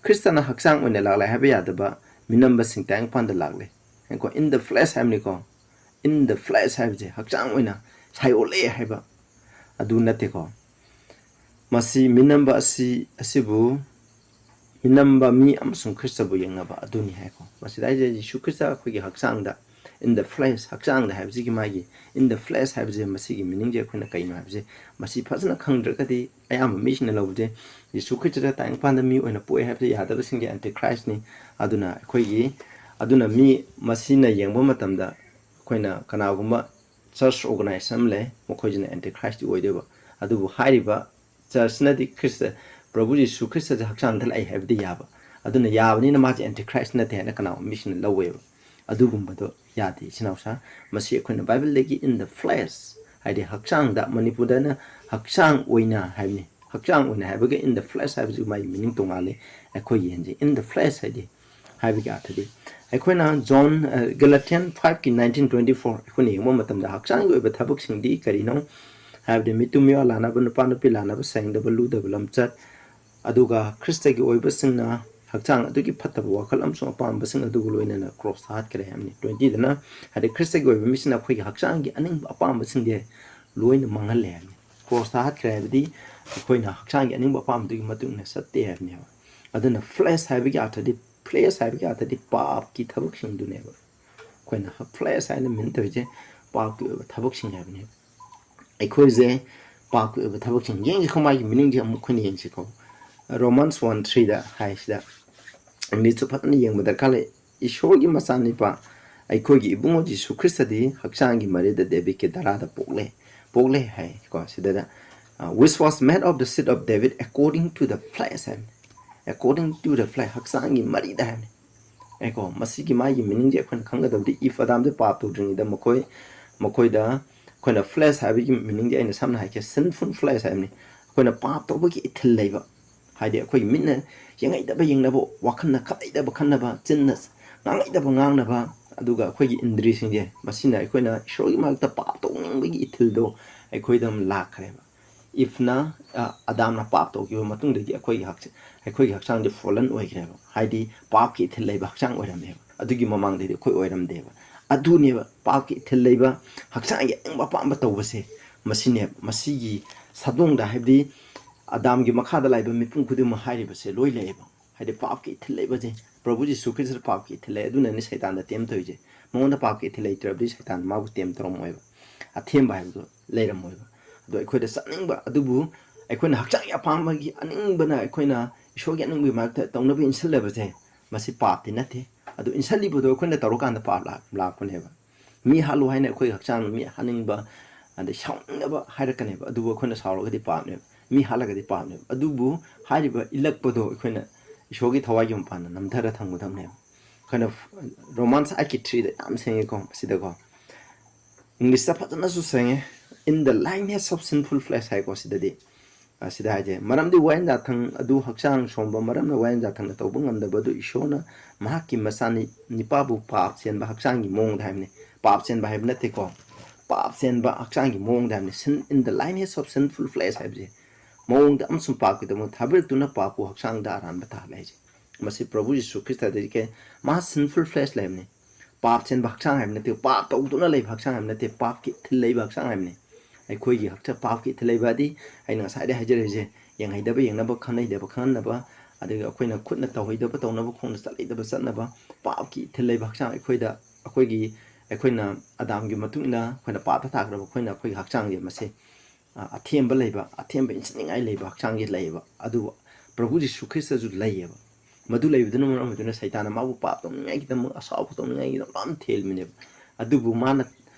ꯈ꯭ꯔꯤꯁꯇꯅ ꯍꯛꯆꯥꯡ ꯑꯣꯏꯅ ꯂꯥꯛꯂꯦ ꯍꯥꯏꯕ ꯌꯥꯗꯕ ꯃꯤꯅꯝꯕꯁꯤꯡ ꯇꯥꯏꯕꯪꯄꯥꯟꯗ ꯂꯥꯛꯂꯦ" ꯍꯥꯏꯀꯣ꯫ "In the flesh" ꯍꯥꯏꯕꯅꯤꯀꯣ꯫ "In the flesh" ꯍꯥꯏꯕꯁꯦ ꯍꯛꯆꯥꯡ ꯑꯣꯏꯅ ꯁꯥꯏꯑꯣꯠꯂꯦ ꯍꯥꯏꯕ ꯑꯗꯨ ꯅꯠꯇꯦꯀꯣ꯫ ꯃꯁꯤ ꯃꯤꯅꯝꯕ ꯑꯁꯤ, ꯑꯁꯤꯕꯨ ꯃꯤꯅꯝꯕ ꯃꯤ ꯑꯃꯁꯨꯡ ꯈ꯭ꯔꯤꯁꯇꯕꯨ ꯌꯦꯡꯅꯕ ꯑꯗꯨꯅꯤ ꯍꯥꯏꯀꯣ꯫ ꯃꯁꯤꯗ ꯍꯥꯏꯁꯦ ꯖꯤꯁꯨ ꯈ꯭ꯔꯤꯁꯇ ꯑꯩꯈꯣꯏꯒꯤ ꯍꯛꯆꯥꯡꯗ, "In the flesh", ꯍꯛꯆꯥꯡꯗ ꯍꯥꯏꯕꯁꯤꯒꯤ ꯃꯥꯒꯤ "In the flesh" ꯍꯥꯏꯕꯁꯦ, ꯃꯁꯤꯒꯤ meaning ꯁꯦ ꯑꯩꯈꯣꯏꯅ ꯀꯩꯅꯣ ꯍꯥꯏꯕꯁꯦ, ꯃꯁꯤ ꯐꯖꯅ ꯈꯪꯗ꯭ꯔꯒꯗꯤ ꯑꯌꯥꯝꯕ ꯃꯤꯁꯤꯡꯅ ꯂꯧꯕꯁꯦ ꯖꯤꯁꯨ ꯈ꯭ꯔꯤꯁꯇ ꯇꯥꯏꯕꯪꯄꯥꯟꯗ ꯃꯤ ꯑꯣꯏꯅ ꯄꯣꯛꯑꯦ ꯍꯥꯏꯕꯁꯦ ꯌꯥꯗꯕꯁꯤꯡꯒꯤ Antichrist ꯅꯤ꯫ ꯑꯗꯨꯅ ꯑꯩꯈꯣꯏꯒꯤ, ꯑꯗꯨꯅ ꯃꯤ ꯃꯁꯤꯅ ꯌꯦꯡꯕ ꯃꯇꯝꯗ ꯑꯩꯈꯣꯏꯅ ꯀꯅꯥꯒꯨꯝꯕ church organization ꯑꯃ ꯂꯩ, ꯃꯈꯣꯏꯁꯤꯅ Antichrist ꯇꯤ ꯑꯣꯏꯗꯣꯏꯕ꯫ ꯑꯗꯨꯕꯨ ꯍꯥꯏꯔꯤꯕ church ꯅꯗꯤ ꯈ꯭ꯔꯤꯁꯇ, ꯄ꯭ꯔꯚꯨ ꯖꯤꯁꯨ ꯈ꯭ꯔꯤꯁꯇꯁꯦ ꯍꯛꯆꯥꯡꯗ ꯂꯥꯛꯏ ꯍꯥꯏꯕꯗꯤ ꯌꯥꯕ, ꯑꯗꯨꯅ ꯌꯥꯕꯅꯤꯅ ꯃꯥꯁꯦ Antichrist ꯅꯠꯇꯦ ꯍꯥꯏꯅ ꯀꯅꯥꯒꯨꯝꯕ ꯃꯤꯁꯤꯡꯅ ꯂꯧꯋꯦꯕ꯫ ꯑꯗꯨꯒꯨꯝꯕꯗꯣ ꯌꯥꯗꯦ, ꯏꯆꯤꯟ ꯏꯅꯥꯎꯁꯥ꯫ ꯃꯁꯤ ꯑꯩꯈꯣꯏꯅ Bible ꯗꯒꯤ "In the flesh", ꯍꯥꯏꯗꯤ ꯍꯛꯆꯥꯡꯗ, ꯃꯅꯤꯄꯨꯔꯗꯅ "ꯍꯛꯆꯥꯡ ꯑꯣꯏꯅ" ꯍꯥꯏꯕꯅꯤ꯫ ꯍꯛꯆꯥꯡ ꯑꯣꯏꯅ ꯍꯥꯏꯕꯒ in the flesh ꯍꯥꯏꯕꯁꯤꯒ ꯃꯥꯒꯤ meaning ꯇꯣꯉꯥꯜꯂꯤ꯫ ꯑꯩꯈꯣꯏ ꯌꯦꯟꯁꯦ in the flesh ꯍꯥꯏꯗꯤ ꯍꯥꯏꯕꯒꯤ ꯑꯥꯔꯊꯗꯤ ꯑꯩꯈꯣꯏꯅ John, Galatian five ꯀꯤ nineteen twenty four ꯑꯩꯈꯣꯏꯅ ꯌꯦꯡꯕ ꯃꯇꯝꯗ ꯍꯛꯆꯥꯡꯒꯤ ꯑꯣꯏꯕ ꯊꯕꯛꯁꯤꯡꯗꯤ ꯀꯔꯤꯅꯣ ꯍꯥꯏꯕꯗꯤ ꯃꯤꯇꯨꯝ ꯃꯤꯋꯥ ꯂꯥꯟꯅꯕ, ꯅꯨꯄꯥ ꯅꯨꯄꯤ ꯂꯥꯟꯅꯕ, ꯁꯦꯡꯗꯕ ꯂꯨꯗꯕ ꯂꯝꯆꯠ, ꯑꯗꯨꯒ ꯈ꯭ꯔꯤꯁꯇꯒꯤ ꯑꯣꯏꯕꯁꯤꯡꯅ ꯍꯛꯆꯥꯡ ꯑꯗꯨꯒꯤ ꯐꯠꯇꯕ ꯋꯥꯈꯜ ꯑꯃꯁꯨꯡ ꯑꯄꯥꯝꯕꯁꯤꯡ ꯑꯗꯨꯒ ꯂꯣꯏꯅꯅ ꯀ꯭ꯔꯣꯁꯇ ꯍꯥꯠꯈ꯭ꯔꯦ ꯍꯥꯏꯕꯅꯤ꯫ Twenty ꯗꯅ ꯍꯥꯏꯗꯤ ꯈ꯭ꯔꯤꯁꯇꯒꯤ ꯑꯣꯏꯕ ꯃꯤꯁꯤꯡꯅ ꯑꯩꯈꯣꯏꯒꯤ ꯍꯛꯆꯥꯡꯒꯤ ꯑꯅꯤꯡꯕ ꯑꯄꯥꯝꯕꯁꯤꯡꯁꯦ ꯂꯣꯏꯅ ꯃꯥꯡꯍꯜꯂꯦ ꯍꯥꯏꯕꯅꯤ꯫ ꯀ꯭ꯔꯣꯁꯇ ꯍꯥꯠꯈ꯭ꯔꯦ ꯍꯥꯏꯕꯗꯤ ꯑꯩꯈꯣꯏꯅ ꯍꯛꯆꯥꯡꯒꯤ ꯑꯅꯤꯡꯕ ꯑꯄꯥꯝꯕꯗꯨꯒꯤ ꯃꯇꯨꯡ ꯏꯟꯅ ꯆꯠꯇꯦ ꯍꯥꯏꯕꯅꯦꯕ꯫ ꯑꯗꯨꯅ flesh ꯍꯥꯏꯕꯒꯤ ꯑꯥꯔꯊꯗꯤ, flesh ꯍꯥꯏꯕꯒꯤ ꯑꯥꯔꯊꯗꯤ ꯄꯥꯞꯀꯤ ꯊꯕꯛꯁꯤꯡꯗꯨꯅꯦꯕ꯫ ꯑꯩꯈꯣꯏꯅ flesh ꯍꯥꯏꯅ mean ꯇꯧꯔꯤꯁꯦ ꯄꯥꯞꯀꯤ ꯑꯣꯏꯕ ꯊꯕꯛꯁꯤꯡ ꯍꯥꯏꯕꯅꯦꯕ꯫ ꯑꯩꯈꯣꯏꯁꯦ ꯄꯥꯞꯀꯤ ꯑꯣꯏꯕ ꯊꯕꯛꯁꯤꯡ ꯌꯦꯡꯁꯤꯀꯣ, ꯃꯥꯒꯤ meaningꯁꯦ ꯑꯃꯨꯛ ꯑꯩꯈꯣꯏꯅ ꯌꯦꯡꯁꯤꯀꯣ꯫ Romans one three ꯗ ꯍꯥꯏꯁꯤꯗ, Englishꯇ ꯐꯖꯅ ꯌꯦꯡꯕ ꯗꯔꯀꯥꯔ ꯂꯩ꯫ ꯏꯁꯣꯔꯒꯤ ꯃꯆꯥꯅꯤꯄꯥ ꯑꯩꯈꯣꯏꯒꯤ ꯏꯕꯨꯡꯉꯣ ꯖꯤꯁꯨ ꯈ꯭ꯔꯤꯁꯇꯗꯤ ꯍꯛꯆꯥꯡꯒꯤ ꯃꯔꯤꯗ ꯗꯦꯕꯤꯠꯀꯤ ꯙꯔꯥꯗ ꯄꯣꯛꯂꯦ, ꯄꯣꯛꯂꯦ ꯍꯥꯏꯀꯣ꯫ ꯁꯤꯗ, uh, which was made of the seed of David according to the flesh ꯍꯥꯏꯕꯅꯤ꯫ According to the flesh, ꯍꯛꯆꯥꯡꯒꯤ ꯃꯔꯤꯗ ꯍꯥꯏꯕꯅꯤ꯫ ꯑꯦꯀꯣ, ꯃꯁꯤꯒꯤ ꯃꯥꯒꯤ meaningꯁꯦ ꯑꯩꯈꯣꯏꯅ ꯈꯪꯒꯗꯕꯗꯤ, if ꯑꯗꯥꯝꯁꯦ ꯄꯥꯞ ꯇꯧꯗ꯭ꯔꯤꯉꯩꯗ ꯃꯈꯣꯏ, ꯃꯈꯣꯏꯗ ꯑꯩꯈꯣꯏꯅ flesh ꯍꯥꯏꯕꯒꯤ meaningꯗꯤ ꯑꯩꯅ ꯁꯝꯅ ꯍꯥꯏꯒꯦ, sinful flesh ꯍꯥꯏꯕꯅꯤ꯫ ꯑꯩꯈꯣꯏꯅ ꯄꯥꯞ ꯇꯧꯕꯒꯤ ꯏꯊꯤꯜ ꯂꯩꯕ, ꯍꯥꯏꯗꯤ ꯑꯩꯈꯣꯏꯒꯤ ꯃꯤꯠꯅ ꯌꯦꯡꯉꯩꯗꯕ ꯌꯦꯡꯅꯕ, ꯋꯥꯈꯜꯅ ꯈꯜꯂꯩꯗꯕ ꯈꯟꯅꯕ, ꯆꯤꯟꯅ ꯉꯥꯡꯉꯩꯗꯕ ꯉꯥꯡꯅꯕ, ꯑꯗꯨꯒ ꯑꯩꯈꯣꯏꯒꯤ ꯏꯟꯗ꯭ꯔꯤꯁꯤꯡꯁꯦ, ꯃꯁꯤꯅ ꯑꯩꯈꯣꯏꯅ ꯏꯁꯣꯔꯒꯤ ꯃꯥꯏꯌꯣꯛꯇ ꯄꯥꯞ ꯇꯧꯅꯤꯡꯕꯒꯤ ꯏꯊꯤꯜꯗꯣ ꯑꯩꯈꯣꯏꯗ ꯑꯃ ꯂꯥꯛꯈ꯭ꯔꯦꯕ꯫ Eveꯅ, ꯑ, ꯑꯗꯥꯝꯅ ꯄꯥꯞ ꯇꯧꯈꯤꯕ ꯃꯇꯨꯡꯗꯒꯤ ꯑꯩꯈꯣꯏꯒꯤ ꯍꯛꯆ-, ꯑꯩꯈꯣꯏꯒꯤ ꯍꯛꯆꯥꯡꯁꯦ fallen ꯑꯣꯏꯈ꯭ꯔꯦꯕ, ꯍꯥꯏꯗꯤ ꯄꯥꯞꯀꯤ ꯏꯊꯤꯜ ꯂꯩꯕ ꯍꯛꯆꯥꯡ ꯑꯣꯏꯔꯝꯃꯦꯕ꯫ ꯑꯗꯨꯒꯤ ꯃꯃꯥꯡꯗꯗꯤ ꯑꯩꯈꯣꯏ ꯑꯣꯏꯔꯝꯗꯦꯕ꯫ ꯑꯗꯨꯅꯦꯕ ꯄꯥꯞꯀꯤ ꯏꯊꯤꯜ ꯂꯩꯕ ꯍꯛꯆꯥꯡꯒꯤ ꯑꯅꯤꯡꯕ ꯑꯄꯥꯝꯕ ꯇꯧꯕꯁꯦ, ꯃꯁꯤꯅꯦꯕ꯫ ꯃꯁꯤꯒꯤ ꯁꯥꯗꯣꯡꯗ, ꯍꯥꯏꯕꯗꯤ ꯑꯗꯥꯝꯒꯤ ꯃꯈꯥꯗ ꯂꯥꯛꯏꯕ ꯃꯤꯄꯨꯝ ꯈꯨꯗꯤꯡꯃꯛ ꯍꯥꯏꯔꯤꯕꯁꯦ ꯂꯣꯏ ꯂꯩꯌꯦꯕ꯫ ꯍꯥꯏꯗꯤ ꯄꯥꯞꯀꯤ ꯏꯊꯤꯜ ꯂꯩꯕꯁꯦ, ꯄ꯭ꯔꯚꯨ ꯖꯤꯁꯨ ꯈ꯭ꯔꯤꯁꯇ ꯄꯥꯞꯀꯤ ꯏꯊꯤꯜ ꯂꯩ, ꯑꯗꯨꯅꯅꯤ ꯁꯩꯇꯥꯟꯗ tempt ꯇꯧꯔꯤꯁꯦ꯫ ꯃꯉꯣꯟꯗ ꯄꯥꯞꯀꯤ ꯏꯊꯤꯜ ꯂꯩꯇ꯭ꯔꯕꯗꯤ ꯁꯩꯇꯥꯟ ꯃꯥꯕꯨ tempt ꯇꯧꯔꯝꯃꯣꯏꯕ, ꯑꯊꯦꯝꯕ ꯍꯥꯏꯕꯗꯣ ꯂꯩꯔꯝꯃꯣꯏꯕ꯫ ꯑꯗꯣ ꯑꯩꯈꯣꯏꯗ ꯆꯥꯅꯤꯡꯕ ꯑꯗꯨꯕꯨ ꯑꯩꯈꯣꯏꯅ ꯍꯛꯆꯥꯡꯒꯤ ꯑꯄꯥꯝꯕꯒꯤ ꯑꯅꯤꯡꯕꯅ ꯑꯩꯈꯣꯏꯅ ꯏꯁꯣꯔꯒꯤ ꯑꯅꯤꯡꯕꯒꯤ ꯃꯔꯛꯇ ꯇꯧꯅꯕ ꯏꯟꯁꯤꯜꯂꯕꯁꯦ, ꯃꯁꯤ ꯄꯥꯞꯇꯤ ꯅꯠꯇꯦ꯫ ꯑꯗꯨ ꯏꯟꯁꯤꯜꯂꯤꯕꯗꯣ ꯑꯩꯈꯣꯏꯅ ꯇꯧꯔꯀꯥꯟꯗ ꯄꯥꯞ ꯂꯥꯛ-, ꯂꯥꯛꯄꯅꯦꯕ꯫ ꯃꯤ ꯍꯥꯠꯂꯨ ꯍꯥꯏꯅ ꯑꯩꯈꯣꯏꯒꯤ ꯍꯛꯆꯥꯡ ꯃꯤ ꯍꯥꯠꯅꯤꯡꯕ, ꯑꯗꯩ ꯁꯥꯎꯅꯤꯡꯅꯕ ꯍꯥꯏꯔꯛꯀꯅꯦꯕ, ꯑꯗꯨꯕꯨ ꯑꯩꯈꯣꯏꯅ ꯁꯥꯎꯔꯒꯗꯤ ꯄꯥꯞꯅꯦꯕ꯫ ꯃꯤ ꯍꯥꯠꯂꯒꯗꯤ ꯄꯥꯞꯅꯦꯕ꯫ ꯑꯗꯨꯕꯨ ꯍꯥꯏꯔꯤꯕ ꯏꯜꯂꯛꯄꯗꯣ ꯑꯩꯈꯣꯏꯅ ꯏꯁꯣꯔꯒꯤ ꯊꯋꯥꯏꯒꯤ ꯃꯄꯥꯟꯗ ꯅꯝꯊꯔ ꯊꯝꯒꯗꯕꯅꯦꯕ꯫ ꯑꯩꯈꯣꯏꯅ Romans eight threeꯗ ꯌꯥꯝ ꯁꯦꯡꯉꯦꯀꯣ, ꯑꯁꯤꯗꯀꯣ꯫ Englishꯇ ꯐꯖꯅꯁꯨ ꯁꯦꯡꯉꯦ, "In the likeness of sinful flesh" ꯍꯥꯏꯀꯣ ꯁꯤꯗꯗꯤ꯫ ꯑꯁꯤꯗ ꯍꯥꯏꯁꯦ, ꯃꯔꯝꯗꯤ ꯋꯥꯌꯦꯟ ꯌꯥꯊꯪ ꯑꯗꯨ ꯍꯛꯆꯥꯡ ꯁꯣꯝꯕ ꯃꯔꯝꯅ ꯋꯥꯌꯦꯟ ꯌꯥꯊꯪꯅ ꯇꯧꯕ ꯉꯝꯗꯕ ꯑꯗꯨ ꯏꯁꯣꯔꯅ ꯃꯍꯥꯛꯀꯤ ꯃꯆꯥꯅꯤ ꯅꯤꯄꯥꯕꯨ ꯄꯥꯞ ꯆꯦꯟꯕ ꯍꯛꯆꯥꯡꯒꯤ ꯃꯑꯣꯡꯗ ꯍꯥꯏꯕꯅꯤ꯫ ꯄꯥꯞ ꯆꯦꯟꯕ ꯍꯥꯏꯕ ꯅꯠꯇꯦꯀꯣ, ꯄꯥꯞ ꯆꯦꯟꯕ ꯍꯛꯆꯥꯡꯒꯤ ꯃꯑꯣꯡꯗ ꯍꯥꯏꯕꯅꯤ꯫ Sin in the likeness of sinful flesh ꯍꯥꯏꯕꯁꯦ, ꯃꯑꯣꯡꯗ ꯑꯃꯁꯨꯡ ꯄꯥꯞꯀꯤꯗꯃꯛ ꯊꯥꯕꯤꯔꯛꯇꯨꯅ ꯄꯥꯞꯄꯨ ꯍꯛꯆꯥꯡꯗ ꯑꯔꯥꯟꯕ ꯇꯥꯍꯜꯂꯦ ꯍꯥꯏꯁꯦ꯫ ꯃꯁꯤ ꯄ꯭ꯔꯚꯨ ꯌꯤꯁꯨ ꯈ꯭ꯔꯤꯁꯇꯗꯒꯤ ꯀꯩ, ꯃꯥ sinful flesh ꯂꯩꯕꯅꯤ꯫ ꯄꯥꯞ ꯆꯦꯟꯕ ꯍꯛꯆꯥꯡ ꯍꯥꯏꯕ ꯅꯠꯇꯦ, ꯄꯥꯞ ꯇꯧꯗꯨꯅ ꯂꯩꯕ ꯍꯛꯆꯥꯡ ꯍꯥꯏꯕ ꯅꯠꯇꯦ, ꯄꯥꯞꯀꯤ ꯏꯊꯤꯜ ꯂꯩꯕ ꯍꯛꯆꯥꯡ ꯍꯥꯏꯕꯅꯤ꯫ ꯑꯩꯈꯣꯏꯒꯤ ꯍꯛꯆꯥꯡ ꯄꯥꯞꯀꯤ ꯏꯊꯤꯜ ꯂꯩꯕ ꯑꯗꯤ ꯑꯩꯅ ꯉꯁꯥꯏꯗꯩ ꯍꯥꯏꯖꯔꯤꯁꯦ, ꯌꯦꯡꯍꯩꯗꯕ ꯌꯦꯡꯅꯕ, ꯈꯟꯍꯩꯗꯕ ꯈꯟꯅꯕ, ꯑꯗꯒꯤ ꯑꯩꯈꯣꯏꯅ ꯈꯨꯠꯅ ꯇꯧꯍꯩꯗꯕ ꯇꯧꯅꯕ, ꯈꯣꯡꯅ ꯆꯠꯍꯩꯗꯕ ꯆꯠꯅꯕ, ꯄꯥꯞꯀꯤ ꯏꯊꯤꯜ ꯂꯩꯕ ꯍꯛꯆꯥꯡ ꯑꯩꯈꯣꯏꯗ, ꯑꯩꯈꯣꯏꯒꯤ, ꯑꯩꯈꯣꯏꯅ ꯑꯗꯥꯝꯒꯤ ꯃꯇꯨꯡ ꯏꯟꯅ ꯑꯩꯈꯣꯏꯅ ꯄꯥꯞꯇ ꯇꯥꯈ꯭ꯔꯕ ꯑꯩꯈꯣꯏꯅ ꯑꯩꯈꯣꯏꯒꯤ ꯍꯛꯆꯥꯡꯁꯦ ꯃꯁꯤ, ꯑ, ꯑꯊꯦꯝꯕ ꯂꯩꯕ, ꯑꯊꯦꯝꯕ ꯏꯟꯁꯤꯟꯅꯤꯡꯉꯥꯏ ꯂꯩꯕ ꯍꯛꯆꯥꯡꯁꯦ ꯂꯩꯌꯦꯕ꯫ ꯑꯗꯨꯕꯨ ꯄ꯭ꯔꯚꯨ ꯖꯤꯁꯨ ꯈ꯭ꯔꯤꯁꯇꯁꯨ ꯂꯩꯌꯦꯕ꯫ ꯃꯗꯨ ꯂꯩꯕꯗꯨꯅ ꯃꯔꯝ ꯑꯣꯏꯗꯨꯅ ꯁꯩꯇꯥꯟꯅ ꯃꯥꯕꯨ ꯄꯥꯞ ꯇꯧꯅꯤꯡꯉꯥꯏꯒꯤꯗꯃꯛ, ꯑꯁꯥꯎꯕ ꯇꯧꯅꯤꯡꯉꯥꯏꯒꯤꯗꯃꯛ ꯂꯣꯏꯅ ꯊꯦꯝꯃꯤꯅꯦꯕ꯫ ꯑꯗꯨꯕꯨ ꯃꯥꯅ